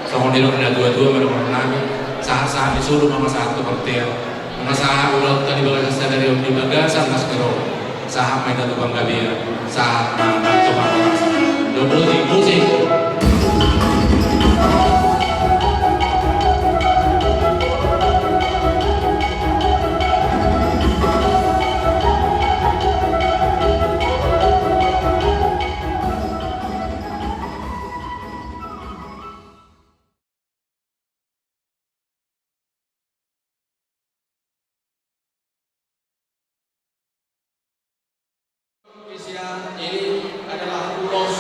Songon nidok ni na tua-tua ma dohononnami, sahat-sahat ni solu ma sahat tu bontean. Nunga sahat ulaonta di bagasan sadari on di bagasan las ni roha. Sahat ma hita tu panggabean, sahat ma tu parhorasan. Dohot musik, musik. Ini adalah ulos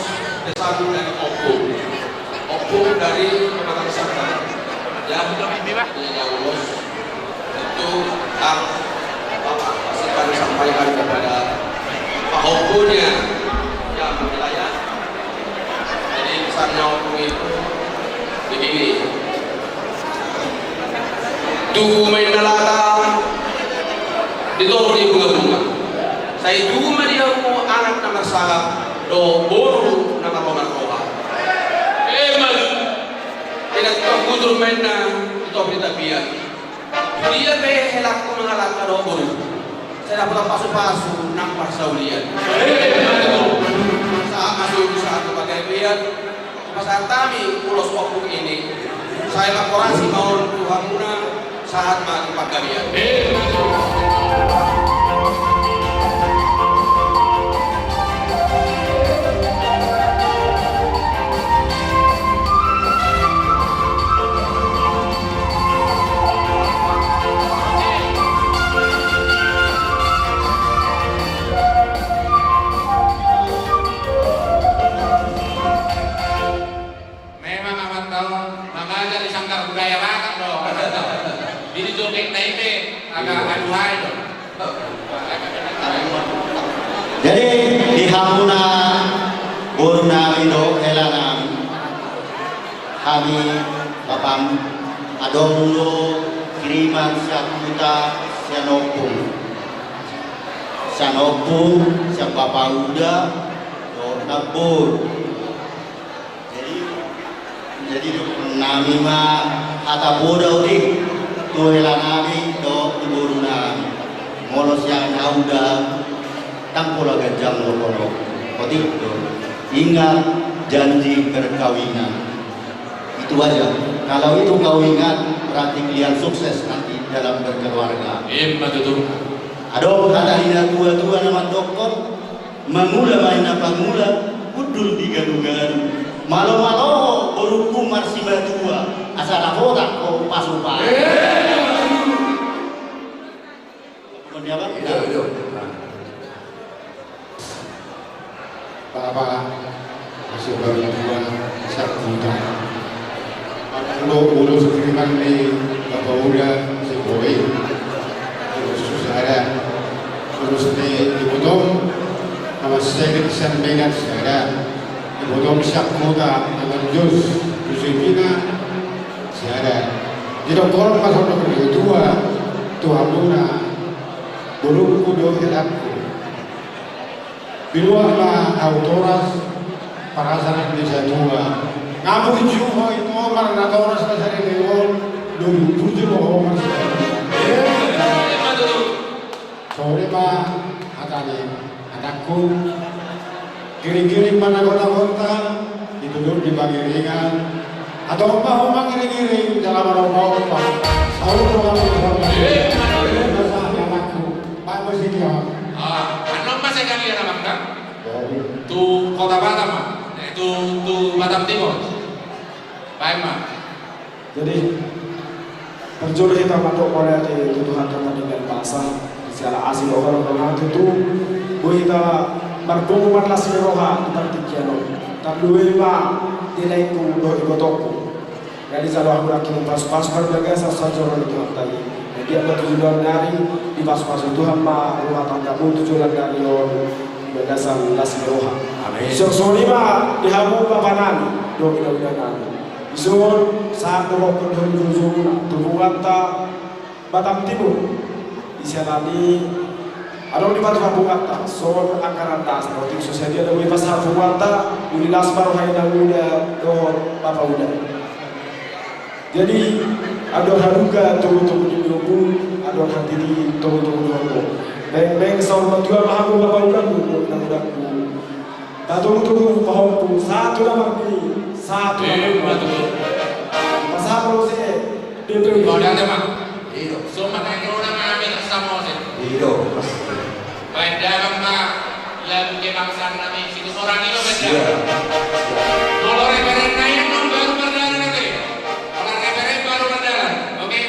pesan dari Ompung. Ompung dari Pematang Siantar. Ya, ini adalah ulos. Itu hak Bapak pasti kami sampaikan kepada Pak Ompunya yang wilayah. Jadi pesannya Ompung itu begini. Tubu ma inna lata di toru ni bunga-bunga. Sai tubu ma di hamu anak na marsangap dohot boru na marroha-roha. Emma tutu. Inna tubu ma inna di toru ni tapian. Dia pe helangku mangalangka dohot boru. Sai dapotan pasu-pasu nang parsaulian. Sahat ma sude sahat tu panggabean. Pasahat hami ulos Ompung ini. Sai mangkorasi ma on tu hamuna, sahat ma tu panggabean. Memang amanta on mangajar di Sanggar Budaya Batak do. Jadi joget na i pe agak aduhai do. Jadi di hamuna boru nami dohot hela nami, hami bapam adong do kiriman sian huta, sian ompung, sian ompung, sian bapa uda dohot namboru. Jadi, jadi dohonon nami ma hata poda otik tu hela nami dohot tu boru nami. Molo sian au da, ndang pola ganjang dohonon. Otik do. Ingat janji perkawinan. Itu aja. Kalau itu kau ingat, berarti kalian sukses nanti dalam berkeluarga. Emma tutu. Adong hata ni na tua-tua na mandokkon, mangula ma inna pangula, hundul di galu-galu. Malo-malo borungku marsimatua, asa dapotan ho pasu-pasu. Bukan dia, Bang? Iya, iya. Apa, masih baru dua, satu juta. Kalau ulos kiriman ni Bapak Uda, si Boy, ulos susah ada. Ulos ni dipotong, sama saya di sana dengan saya ada. Dipotong siap kota, dengan jus, jus ini, saya ada. Jadi, kalau pas orang kedua, Tuhan Luna, belum kudo helapku. Binuat ma au toras, parasaran ni satua. Nga muju ho ito marnatoras na sari deon, dulu puji ho mas. Sore ma hatani, hatangku. Giring-giring ma nago-nagonta, itu dulu di pangiringan. Atau apa ho mangiring-iring, dalam ropa-ropa. Sahur doang, ropa-ropa. Iya, iya, iya. Iya, bahasa anak-anakku. Pak Presiden. Ah, anu apa sekalian, Abang, kan? Tu Kota Batam ma, eh, tu, tu Batam Timur. Baen ma. Jadi, parjolo hita mandok mauliate tu Tuhanta na denggan basa, siala asi dohot roha tutu, boi hita margogo marlas ni roha di partingkian on. Tarlumobi ma di laengku dohot ibotongku. Jadi jalo hamu nangkin pasu-pasu parbagasan sanjoro ni Tuhanta i. Jadi anggo tu joloan ni ari, dipasupasu Tuhan ma rumah tanggamu tu joloan ni ari on di bagasan las ni roha. Amin. Songon i ma di hamu bapa nami dohot ina-ina nami. Dison sahat dohot tu punguanta Batam Timur. Di siala ni adong di batu punguanta, songon angka na las, roti so sadia na boi pasahat punguanta, uli las ma roha ni ina uda dohot bapa uda. Jadi, adong halumpang togu-togu di lombu, adong hatiti togu-togu di horbo. Beng-beng saur matua ma hamu bapa uda, dohot ina uda. Tatogu-togu pahompu, sahat tu na marnini, sahat tu na marnini. Pasahat muse, D P. Kau datang, Bang. Iya. Sumpah, kayak kau udah ngambil sama sih. Iya, pasti. Baik, dagang, Bang. Lagu kebangsaan nami, situ seorang ini, Bang. Iya. Kalau referennya yang baru berjalan nanti. Kalau referen baru berjalan. Oke.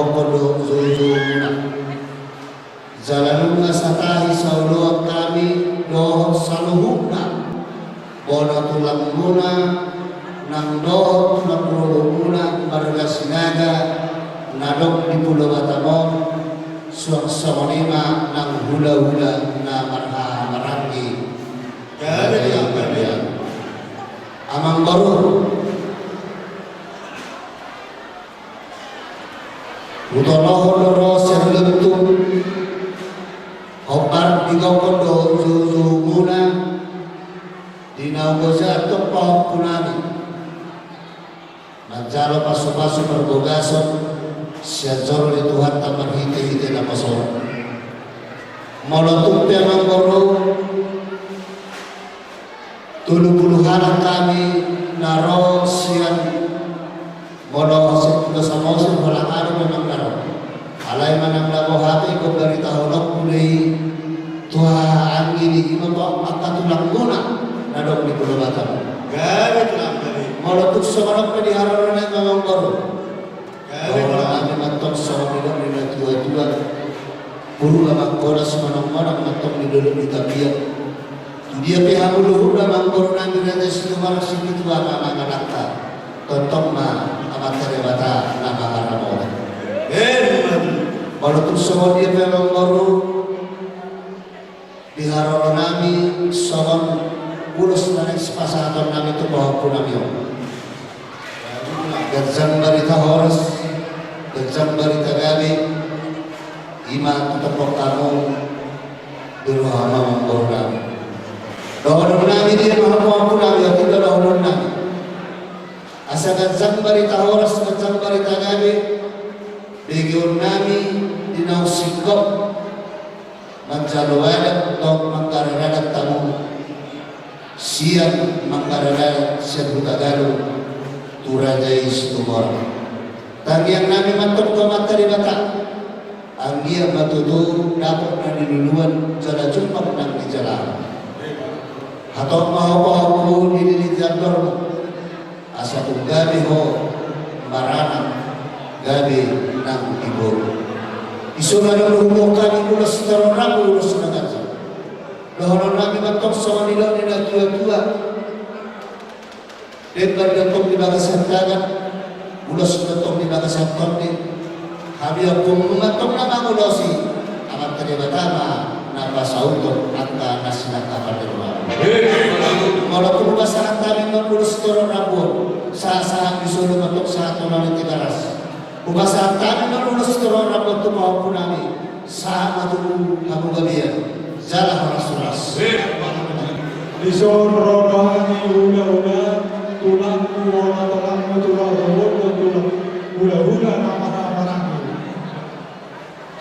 Dohot joujou muna. Jala nunga satahi saoloan hami dohot saluhutna bona tulang muna nang dohot tulang rorobot muna marga Sinaga na adong di Pulo Batam on, suang songon i ma nang hulahula na marhahamaranggi. Gabe, gabe. Amangboru. Hutonohon do ro sian Lontung, hombar di gokhon do joujou muna, di na umboto antong pahompu nami. Manjalo pasupasu parbagason sian joro ni Tuhanta marhitehite naposo on. Molo tung pe amangboru, tolu pulu halak hami na ro sian, molo sian Pulo Samosir holan adong memang na ro. Alai manang na boha pe ingkon baritahononku do i tu haha anggi ni i ma tu angka tulang muna na adong di Pulo Batam. Gabe tulang, gabe. Molo tung songon on pe di haroro nami amangboru. Gabe tulang. Dohonon nami mantong songon nidok ni natuatua. Boru ma manghola, simonangmonang mantong di dolok ni tapian. Tu dia pe hamu luhutna amangboru nami Raja Situmorang Sipitu Ama mangan angka, tongtong ma Amanta Debata na mangaramoti. Emma tutu. Molo tung songon dia pe amangboru, di haroro nami songon ulos na naeng sipasahaton nami tu pahompu nami on. Ganjang barita horas, ganjang barita gabe, i ma tu tombok hamu di roha hamu amangboru nami. Dohonon nami di hamu pahompu nami, otik do dohonon nami. Asa ganjang barita horas, ganjang barita gabe, begeon nami di naung singkop manjalo adat dohot manggarar adat hamu sian manggarar adat sian Hutagalung tu Raja i Situmorang. Tangiang nami mantong tu Amanta Debata, anggiat ma tutu dapot na niluluan jala jumpang nang di jalahan. Hatop ma ho pahompu di lili ni andormu. Asa tung gabe ho maranak, gabe nang di boru. Dison do huboan hami ulos sitaroan rambu, ulos na ganjang. Dohonon nami mantong songon nidok ni natuatua. Demban do tong di bagasan tangan, ulos do tong di bagasan tondi. Hami ompung muna tong na mangulosi, Amanta Debata ma na pasauthon angka na sinangkapan ni rohana. Molo tung hupasahat hami ma ulos sitaroan rambu on, sahat-sahat ni solu ma tong sahat tu na ni Tigaras. Hupasahat hami ma ulos sitaroan rambu on tu pahompu nami. Sahat ma tutu hamu gabe jala horas-horas. Dison ro do hami hulahula, tulangku, bona tulangmu, tulang rorobot, tulang hulahula na marhahamaranggi.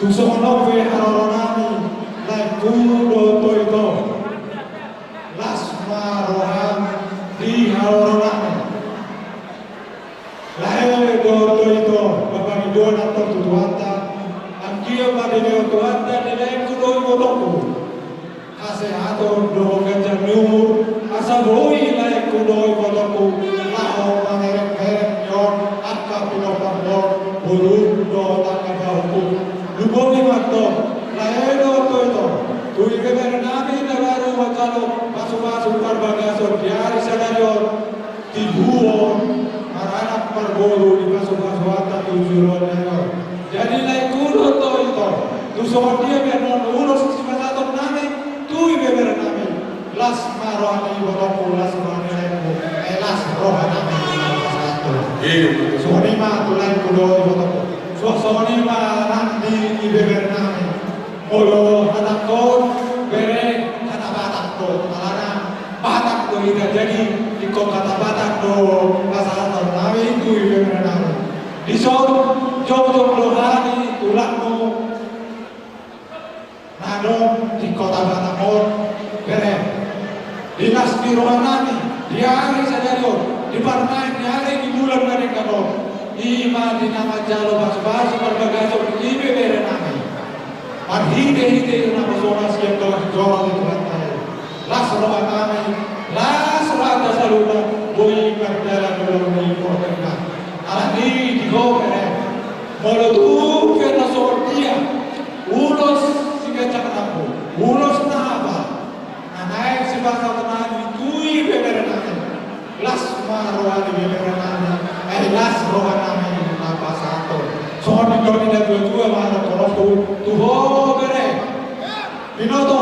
Tung songon on pe haroro nami, laengku do Ito-ito. Las ma roham di haroro nami. Lae do Ito-ito, papangidoan tu Tuhanta, anggiat ma dilehon Tuhanta di laengku dohot ibotongku hasehaton dohot ganjang ni umur, asa boi laengku dohot ibotongku laho mangeremherem ni on angka pinompar ni on, boru dohot angka pahompu. Lumobi ma antong, lae do Ito-ito, tu ibebere nami na baru manjalo pasupasu parbagason di ari sadari on. Tibu on, maranak marboru, dipasupasu Tuhanta tu joloan ni ari on. Jadi laengku do Ito-ito, tung songon dia pe annon ulos sipasahaton nami tu ibebere nami. Las ma roha ni ibotongku, las roha ni laengku, eh, las roha nami. Songon i ma tu laengku dohot ibotongku. Suang songon i ma nang di ibebere nami. Molo hatangkon bere, hata Batak do, alana Batak do hita, jadi ingkon hata Batak do pasahaton nami tu ibebere nami. Dison jongjong do hami tulangmu na adong di Kota Batam on, bere. Di las ni roha nami di ari sadari on, di parmaen ni ari di bulan na denggan on, i ma di na manjalo pasupasu parbagason di ibebere nami. Marhitehite naposona sian dongan joro ni Tuhanta i, las roha nami, las rohanta saluhutna, boi mardalan do laho di portibi on. Alani i di ho bere, molo tung Siganjang rambu, ulos na hapal. Na naeng sipasahaton nami tu ibebere nami. Las ma roha ni ibebere nami. Ai las roha nami na pasahaton. Songon nidok ni natuatua ma na torop tu ho bere. Binoto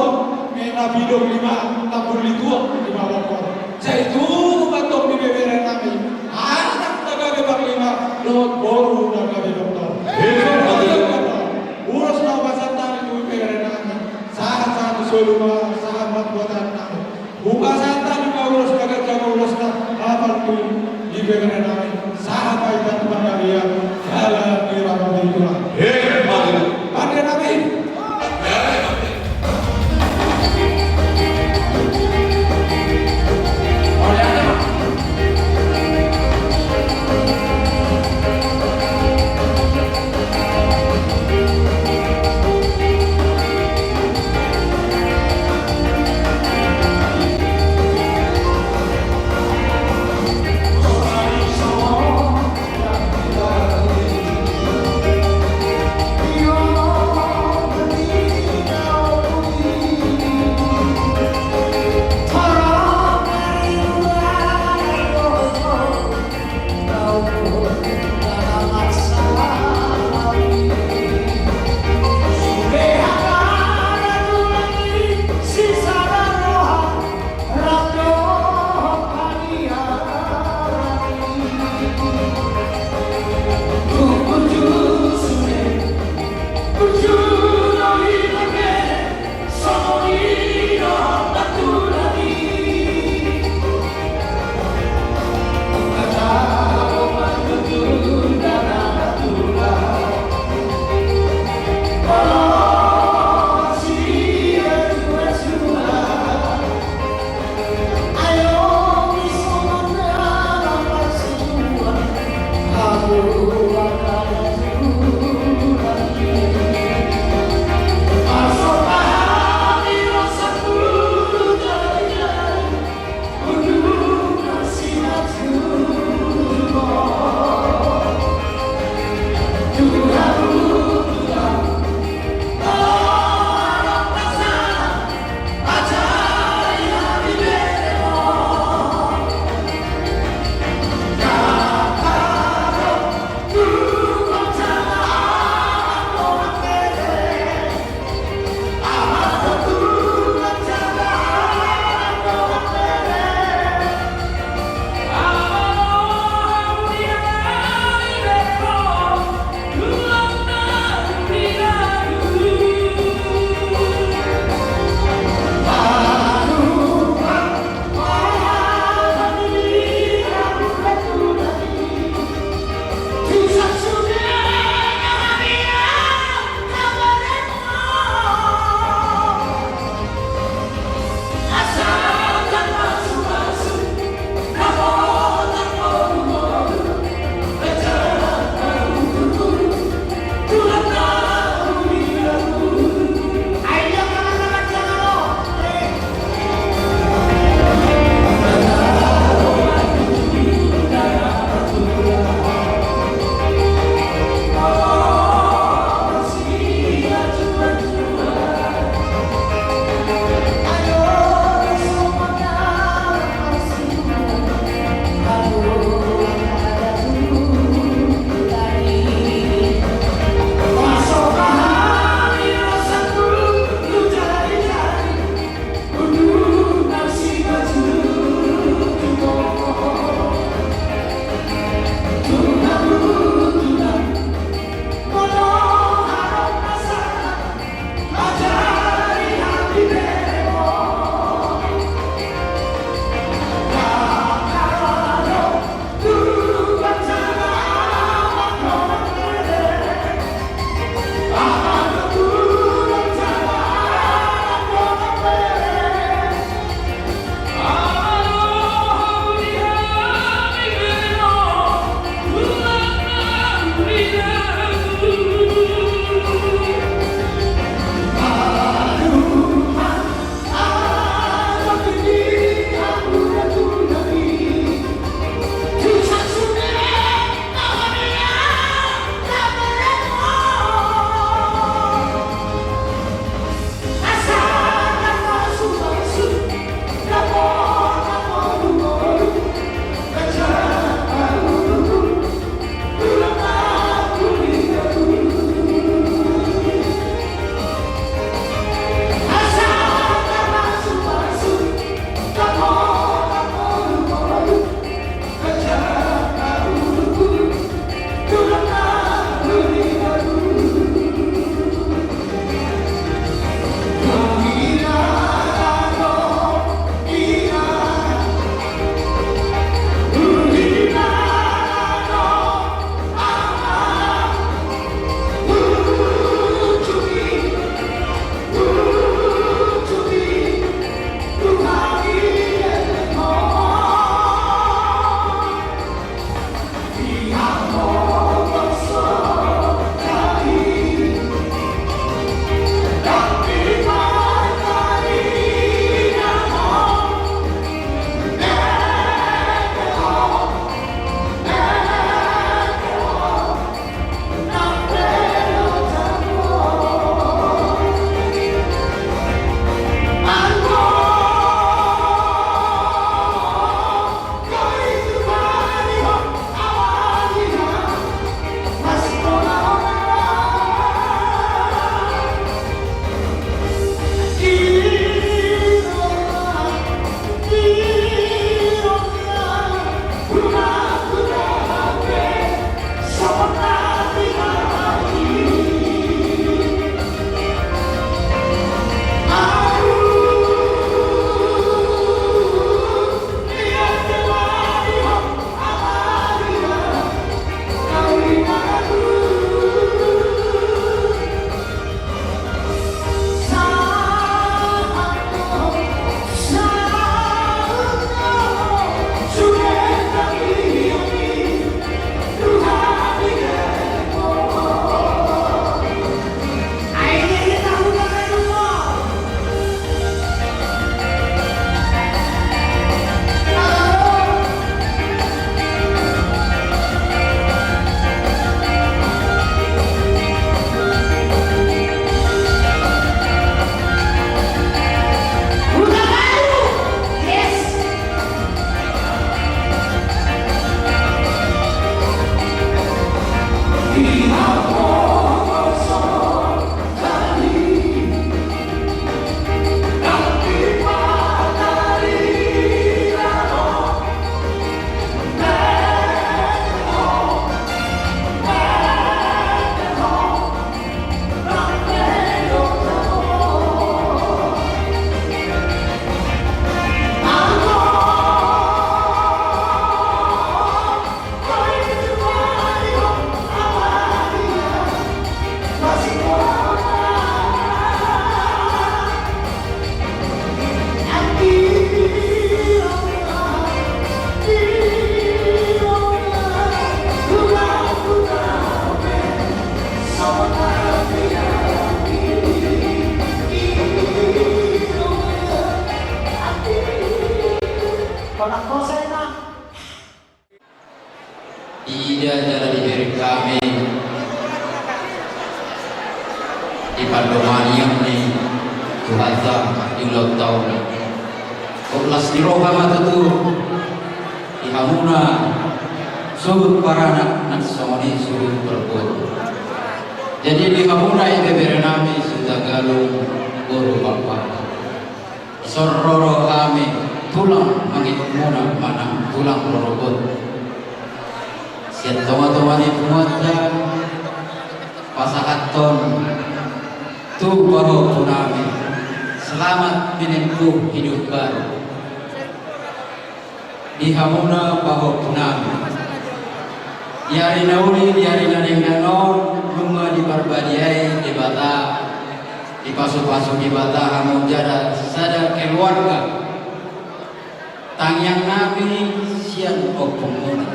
ni na pidong lima tambul ni tuak lima bongkon. Sai tubu ma antong di ibebere nami anak na gabe panglima dohot boru na gabe doktor. Ulos na hupasahat hami tu ibebere nami. Sahat-sahat ni solu ma sahat ma tu ibebere nami. Hupasahat hami ma ulos na ganjang, ulos na hapal tu ibebere nami. Sahat ma hita tu panggabean. Salam ni rambu di tulang. Pande nami. Diida jala dibereng hami di pandohanna ni Tuhanta di ulaonta on. Las ni roha ma tutu di hamuna suhut paranak nang songon i suhut parboru. Jadi di hamuna ibeberenami Sitagalung boru Pakpahan. Dison ro do hami tulang mangihutmuna manang tulang rorobot. Sian tongatonga ni punguanta pasahathon tu pahompunami selamat menempuh hidup baru. Di hamuna pahompunami, di ari na uli, di ari na denggan on, nunga diparbadiai Debata, dipasupasu Debata hamu jala sada keluarga. Tangiangnami sian ompungmuna,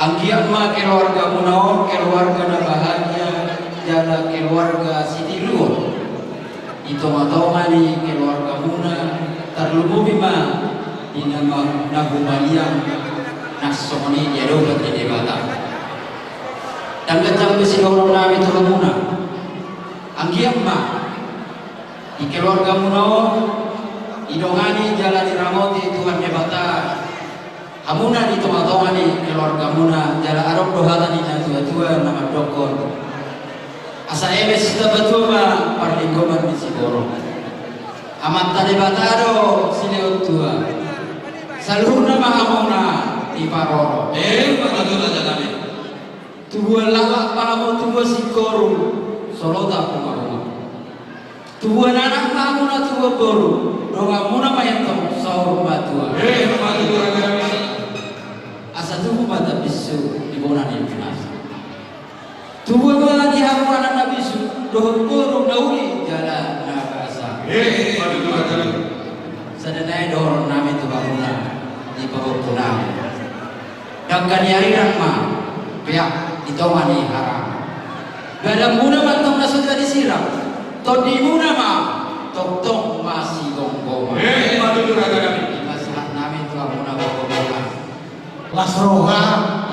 anggiat ma keluargamuna on keluarga na bahagia jala keluarga sitiruon. Di tongatonga ni keluargamuna, tarlumobi ma di na ma-, na humaliang, na songon i diadopan ni Debata. Dangka jambe sidohononnami tu hamuna, anggiat ma di keluargamuna on didongani jala diramoti Tuhan Debata. Hamuna di tongatonga ni keluargamuna, jala adong do hata ni natuatua na mandokkon: Asa eme sitabatua ma parlinggoman ni siborok. Amanta Debata do silehon tua. Saluhutna ma hamuna diparorot. Emma tutu, rajanami. Tubuan laklak ma hamu, tubuan singkoru, solot ma hamu. Tubuan anak ma hamuna, tubuan boru, donganmuna ma i antong saur matua. Emma tutu, rajanami. Asa tubu ma tambinsu di bona ni pinasa. Tubuan ma di hamu anak na bisuk dohot boru na uli jala na basa. Emma tutu, rajanami. Sada nai dohononnami tu hamuna di pahompunami. Dangka ni arirang ma peak di tonga ni harang. Badanmuna ma antong na so jadi sirang, tondimuna ma tongtong masigomgoman. Emma tutu, rajanami. I ma sahatnami tu hamuna pahompunami. Las roha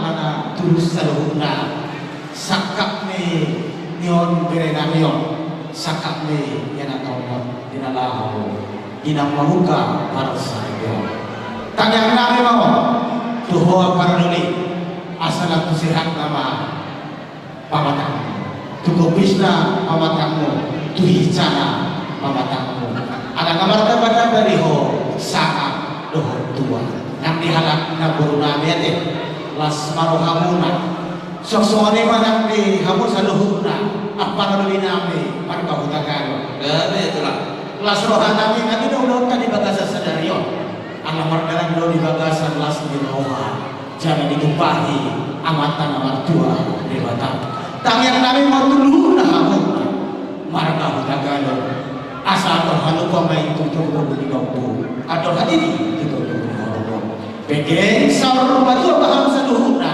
alana tulus saluhutna. Sangkap ni, ni on berenami on, sangkap ni ianakhon on, di na laho di na mamungka parsaripeon. Tangiangnami ma on tu ho, amang parloli, asa nang tu sehatna ma pamatangmu, tu gopisna pamatangmu, tu hinsana pamatangmu. Ala na martambatamba di ho sangap dohot tua. Nang di halak na borunami, ate, las ma rohamuna. Songon i ma nang di hamu saluhutna, amang parlolinami marga Hutagalung. Gabe, tulang. Las rohanami, nang di na ulaonta di bagasan sadari on, ala mardalan do di bagasan las ni roha jala ditumpahi Amanta na martua Debata. Tangiangnami ma on tu luhutna hamu marga Hutagalung, asa andor halumpang ma i tu torutoru ni lombu, andor hadiri tu torutoru ni horbo. Bege saur matua ma hamu saluhutna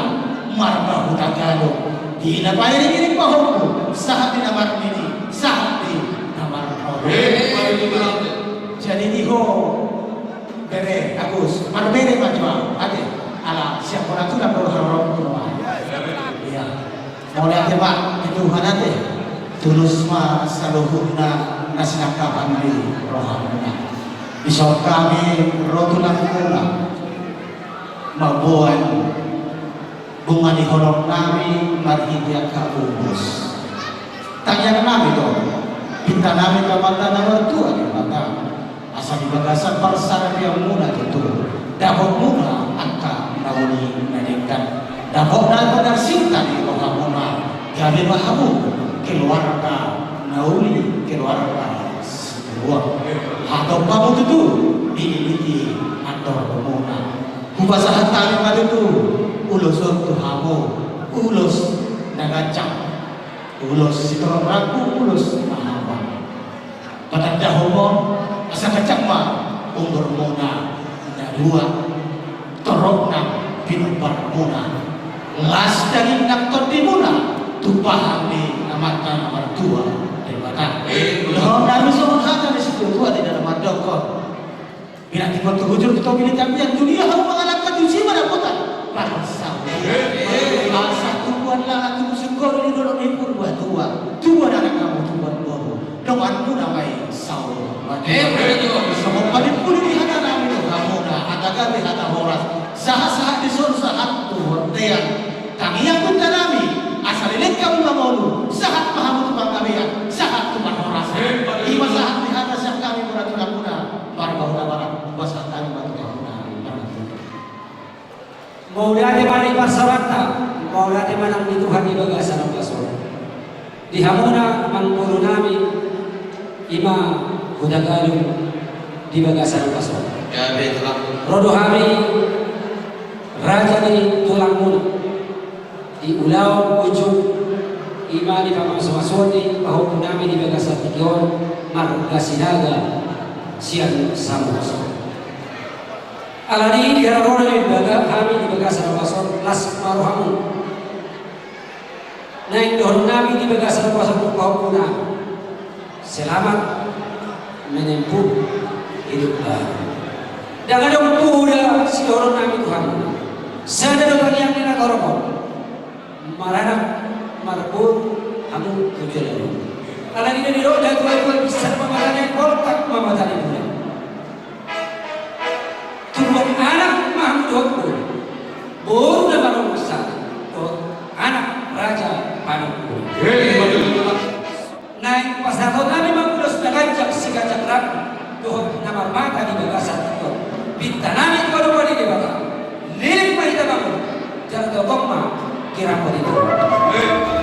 marga Hutagalung, di na pairingiring pahompu, sahat di na marnini, sahat di na marnono. Eh, baru itu berarti. Jadi di ho, bere Agus, marbere ma jo au, ate, ala siap ora tulang do haroro tu rumah. Iya. Mauliate ma di Tuhan, ate. Tulus ma saluhutna na sinangkapan ni rohamuna. Dison hami ro tulangmuna mamboan bunga ni holongnami marhite angka ulos. Tangiangnami do, pintanami tu Amanta na martua Debata, asa di bagasan parsaripeonmuna tutu dapotmuna angka na uli na denggan. Dapotna pangarsiuta di rohamuna, gabe ma hamu keluarga na uli, keluarga sitiruon. Hatop hamu tutu dililiti andormuna. Hupasahat hami ma tutu ulos on tu hamu, ulos na ganjang, ulos sitorop rambu, ulos na habang. Patandahon ma on, asa ganjang ma umurmuna na dua, torop nang pinomparmuna, las daging nang tondimuna tumpahan ni Amanta na martua Debata. Dohononnami songon hata ni situatua di na mandokkon: Pinantikhon tu bujur tu topi ni tapian, tu dia hamu mangalangka tusi ma dapotan. Marsaut. Asa tubuan lalat tubu singgori di dolok ni Purbatua. Tubuan anak hamu tubuan boru. Donganmuna ma i saur matua. Songon panimpuli ni hata nami tu hamuna, hata gabe hata horas. Sahat-sahat dison sahat tu bontean. Tangiang ma hata nami, asa leleng hamu mangolu, sahat ma hamu tu panggabean, sahat tu parhorasan. Ima sahat ni hata sian hami muna tu hamuna, marbauna barat, pasahat hami ma tu hamuna. Mauliate ma di parsaoranta, mauliate ma nang di Tuhan di bagasan ombas on. Di hamuna amangboru nami, ima Hutagalung di bagasan ombas on. Ro do hami raja ni tulangmuna di ulaon ujung, ima di pamasuasuon ni pahompu nami di bagasan tingki on, marga Sinaga sian Samosir. Alani i di haroro ni baga hami di bagasan ombas on, las ma rohamu. Naeng dohonon nami di bagasan ombas on tu pahompu nami. Selamat menempuh hidup baru. Ndang adong poda sidohonon nami tu hamu. Sada do tangiang ni na torop on. Maranak marboru hamu tu joloan on. Alani na nidok natuatua, binsar ma mata ni aek, boltak ma mata ni bulan. Tubuan anak ma hamu dohot boru. Boru na maromor sari dohot anak raja panungkun. Naeng pasahaton nami ma ulos na ganjang siganjang rambu dohot na marmata di bagasan tingki on. Pinta nami tu adopan ni Debata, leleng ma hita mangolu, jala tongtong ma girang ma di Tuhan.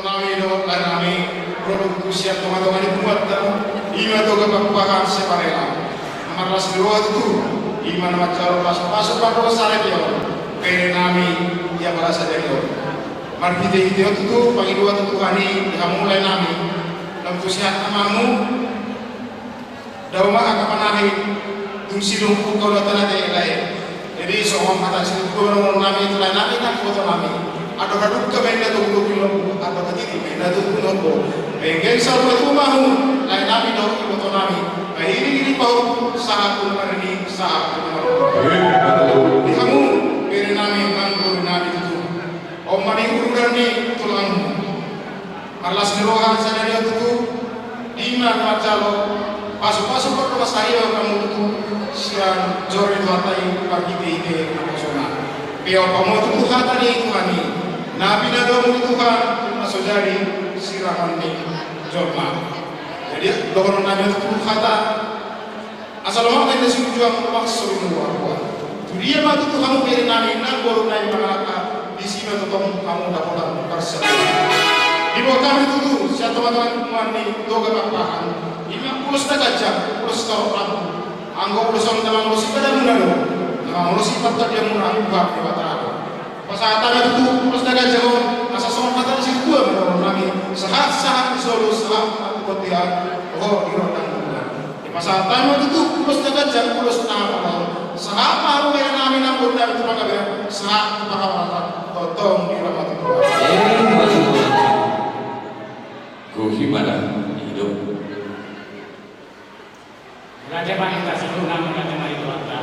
Nami do lae nami, ro do tutu sian tongatonga ni punguanta, i ma Toga Pakpahan Siparela. Marlas ni roha tutu, i ma na manjalo pasupasu pardosa salelengleleng, bere nami, ia balasan dari on. Marhitehite on tutu, pangidoan tu Tuhan i, di hamu lae nami, na tutu sihat ma hamu, dao ma angka panahi, dung sidung pungkauna tana te lae. Jadi songon hata ni sintua dohonon nami tu lae nami nang iboto nami. Andor hadungka ma inna togutogu ni lombu, andor hatiti ma inna togutogu ni lombu. Penggeng saur matua ma hamu, lae nami dohot iboto nami. Pairingiring pahompu, sahat tu na marnini, sahat tu na marnono. Di hamu, bere nami, nang boru nami tutu. On ma ni ururan ni tulangmu. Marlas ni roha sadari on tutu, i ma na manjalo pasupasu pardosa salelengleleng hamu tutu, sian joro ni Tuhanta i marhitehite naposona. Pe on ma tutu hata ni Tuhan i, na pinadua hamu Tuhan, na so jadi sirangan ni jolma. Jadi, dohonon nami tutu hata, asa lomak ma inna sinujuan, lomak so binua. Tu dia ma tutu hamu bere nami nang boru nami mangalangka, disi ma tongtong hamu dapotan parsaulian. Diboan hami tutu sian tongatonga ni punguan ni Toga Pakpahan, i ma ulos na ganjang, ulos torop rambu. Anggo ulos on na mangulosi badamuna do, na mangulosi partondianmuna, Tuhan Debata do. Pasahat hami tutu ulos na ganjang on, asa songon hata ni sintua ma dohonon nami, sahat, sahat di solu, sahat ma tu bontean, dohot di rondang ni bulan. Dipasahat hami ma tutu ulos na ganjang, ulos na hapala on. Sahat ma hamu bere nami nang boru nami tu panggabean, sahat tu parhorasan, tongtong diramoti Tuhan. Gohi ma da, i do. Mauliate ma di Tuhanta, mauliate ma di Tuhanta.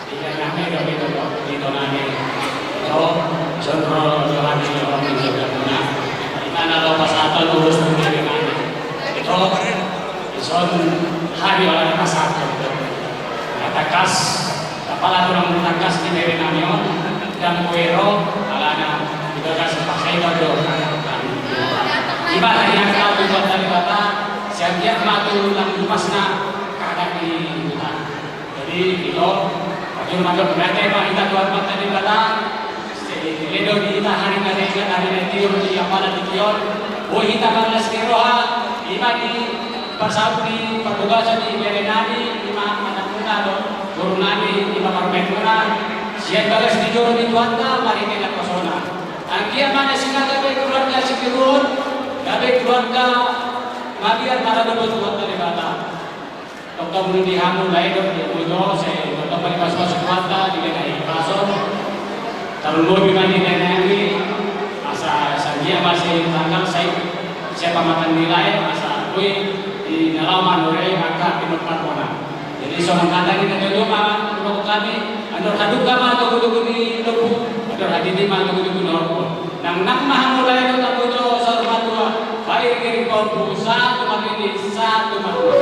Di lae nami dohot di ito nami. Ito, songon roha ni roha ni roha ni roha. Ito na laho pasahathon ulos tu bere nami. Ito, dison hami holan pasahathon. Na tangkas, apala tulang tangkas di bere nami on. Ndang boi ro, alana di bagasan parsahita do. I ma na hinaholongan ni Tuhanta Debata, sai anggiat ma tulang lupasna, kadak ni huta. Jadi, ito, parjolo mandok mauliate ma hita tu Tuhanta Debata, sai denggan do di hita ari na denggan, ari na tiur di apala di tingki on, boi hita marlas ni roha, i ma di parsaulian ni parbogason ni bere nami, i ma anakmuna do, boru nami, i ma parumaenmuna, sian bagas ni joro ni Tuhanta, marhite naposona. Anggiat ma na sinanga gabe keluarga sitiruon, gabe keluarga mabiar maradophon Tuhanta Debata. Tongtong di hamu lae dohot di hamu ito, sai tongtong ma dipasupasu Tuhanta, di lae na i pason. Tarlumobi ma di lae nami, asa sai anggiat ma sai tanggal sai, sian pamatan ni lae, asa boi di na laho manure angka pinomparmuna. Jadi songon hata ni na jolo ma, dohonon hami, andor hadungka ma togutogu ni lombu, andor hatiti ma togutogu ni horbo. Nangnang ma hamu lae dohot hamu ito saur matua, pairingiring pahompu sahat tu marnini, sahat tu marnono.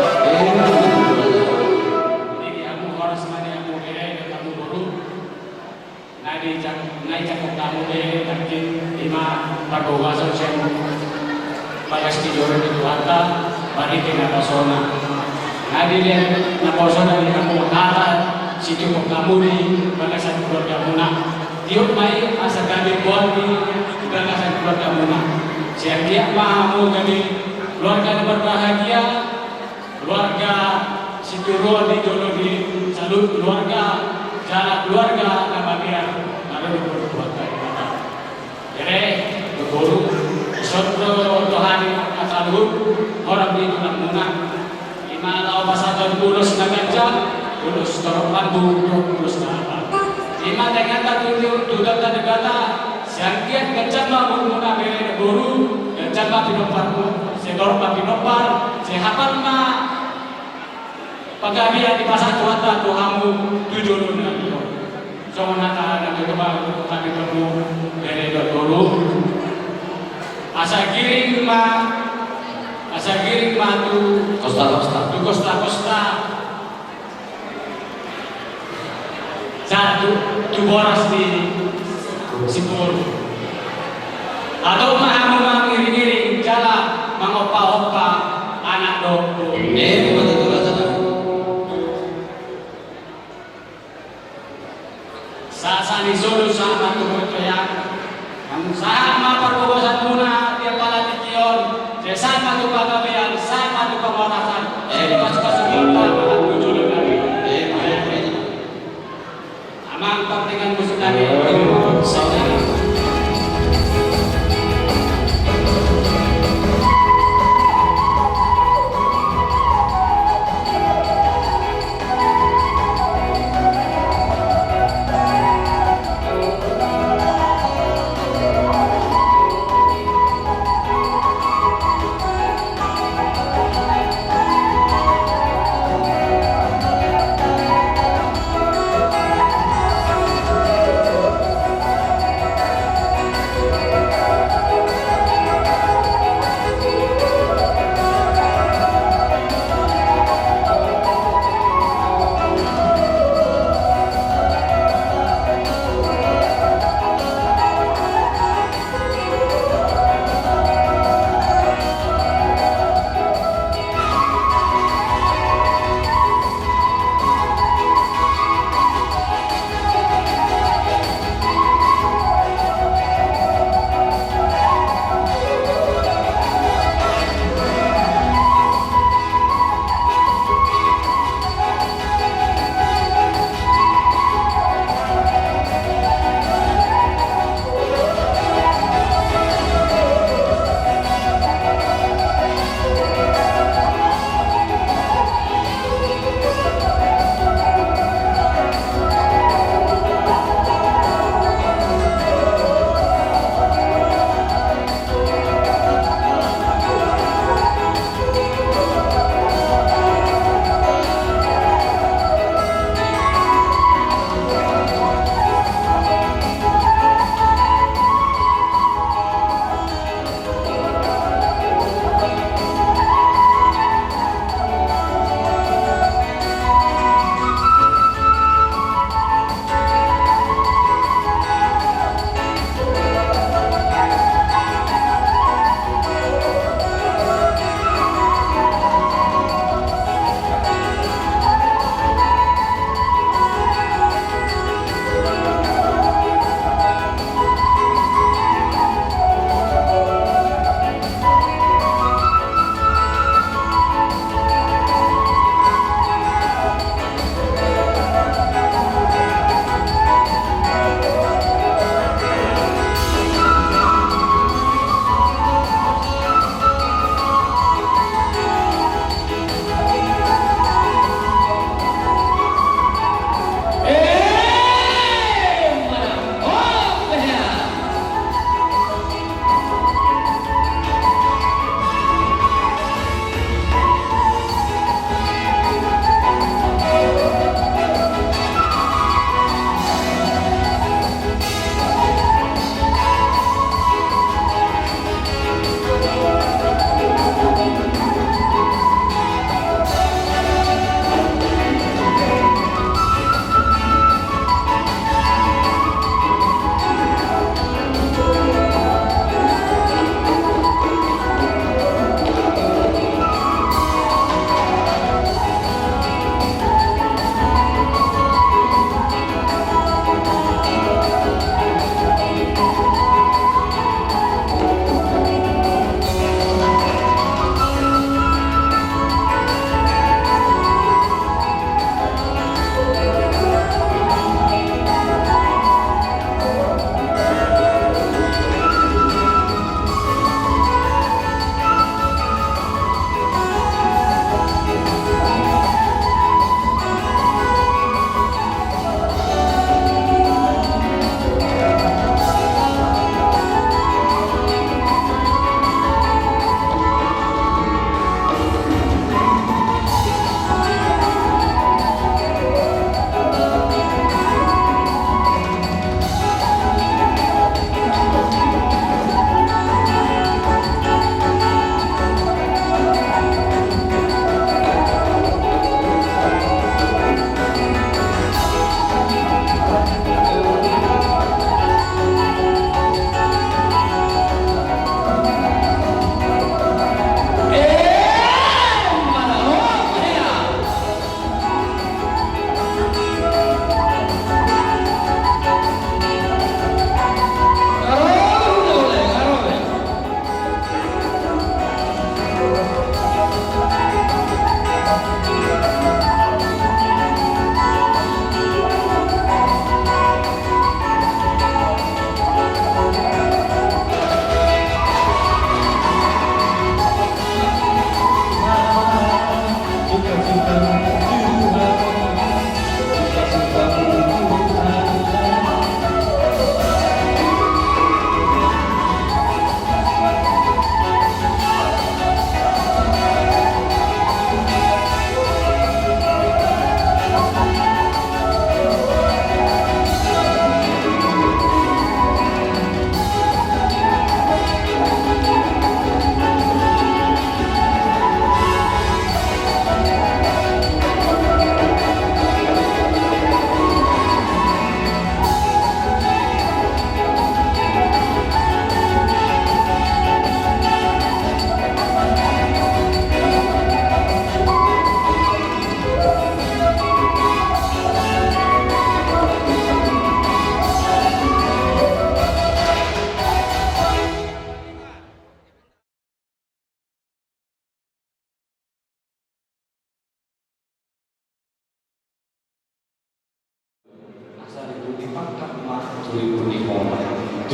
Jadi di hamu horas ma di hamu bere dohot hamu boru. Na dijangkon hamu be, nangkin i ma parbogason sian bagas ni joro ni Tuhanta, marhite naposona. Na dilehon naposona di hamu hata, sitiruon hamu di bagasan keluargamuna. Tiop ma i asa gabe boan di bagasan keluargamuna. Sai anggiat ma hamu gabe keluarga na berbahagia, keluarga sitiruon di jolo ni saluhut keluarga, jala keluarga na mabiar, na ro di boru Tuhanta Debata. Jadi, boru, dison do roha ni angka saluhut, horong ni tulangmuna. I ma laho pasahathon ulos na ganjang, ulos torop rambu, ulos na hapala. I ma tangiangta tu, tu Tuhanta Debata, sai anggiat ganjang ma umurmuna bere dohot boru, ganjang ma pinomparmuna, sai torop ma pinompar, sai hapal ma panggabean dipasahat Tuhanta tu hamu tu joloan on. Songon hata na tutu ma hami tu hamu bere dohot boru. Asa giring ma, asa giring ma tu kosta-kosta. Tu kosta-kosta. Jala tu, tu boras ni siboru. Adong ma hamu mangiringiring jala mangompa-ompa anak dohot boru. Emma tutu raja. Sahat-sahat ni solu sahat ma tu bontean. Naung sahat ma parbogasanmuna di apala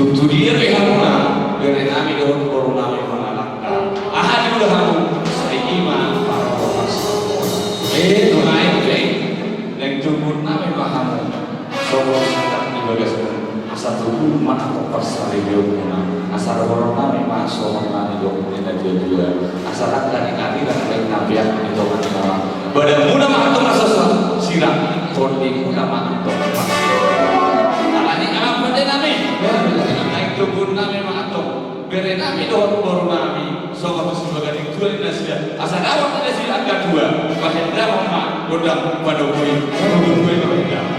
Tu dia pe hamuna, bere nami dohot boru nami mangalangka. Aha diula hamu, sai i ma parrohahon. Eh, nuaeng pe. Naeng tungkot nami ma hamu. Songon sahat ni bagasmuna. Asa tubu ma antong parsaripeonmuna. Asa dohonon nami ma songon na nidok ni na tuatua. Asa dang na ninari na baen na peak di tonga ni na. Badanmuna ma antong na so sirang. Tondimuna ma antong. Alani aha pande nami. Naeng tungkot nami ma antong. Bere nami dohot boru nami. Songon tu sibaga ni tua ni nasida. Asa dapot ni nasida angka tua. Pahendaon ma gondang pandohot i. Pandohot i ma pahendaon.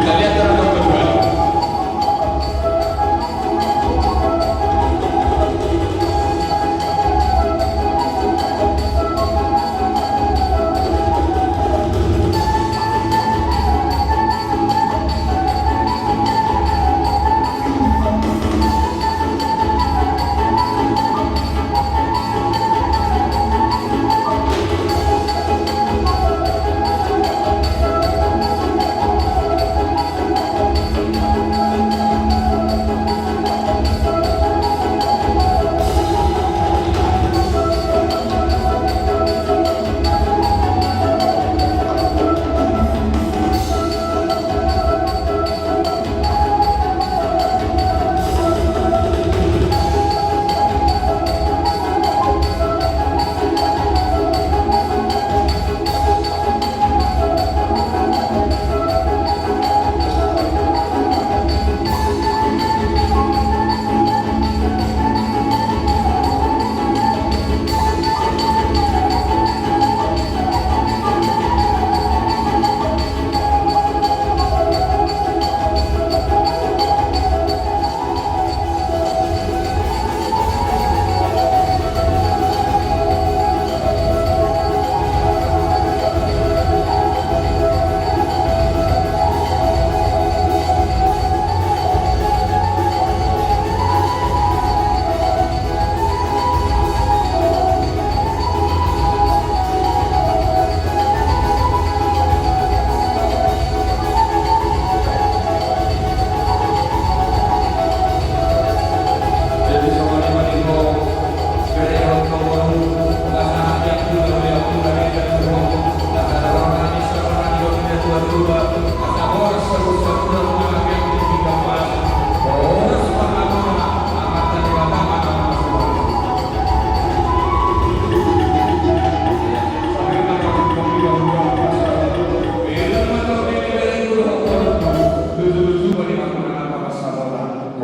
Kalian terhadap kedua.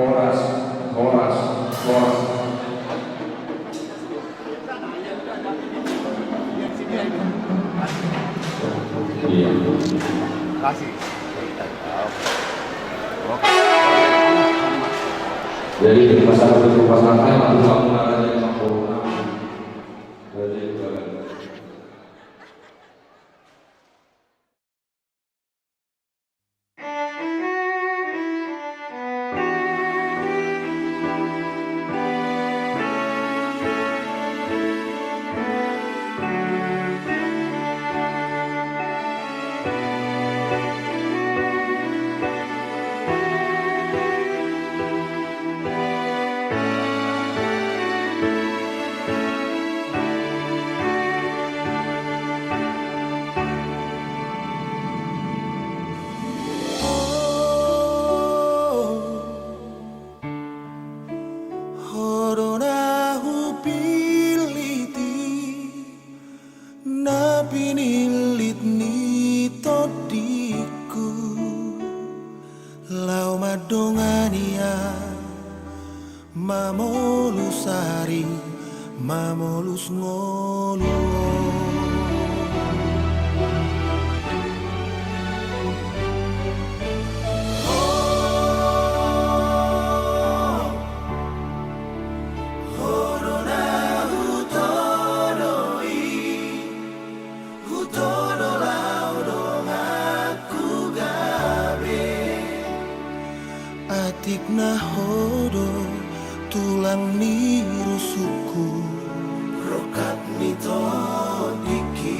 Horas, horas, horas. Iya. Kasih. Jadi, pasal itu, pasal saya, lalu kamu ada yang mau. Jadi, Ho do na hupillit i, na pinillit ni tondingku, laho mandongani ahu. Mamolus ari, mamolus ngolu. Ho do na hutodo i, hutodo laho donganku gabe. Atik na ho do tulang ni rusukku, rongkap ni tondingki.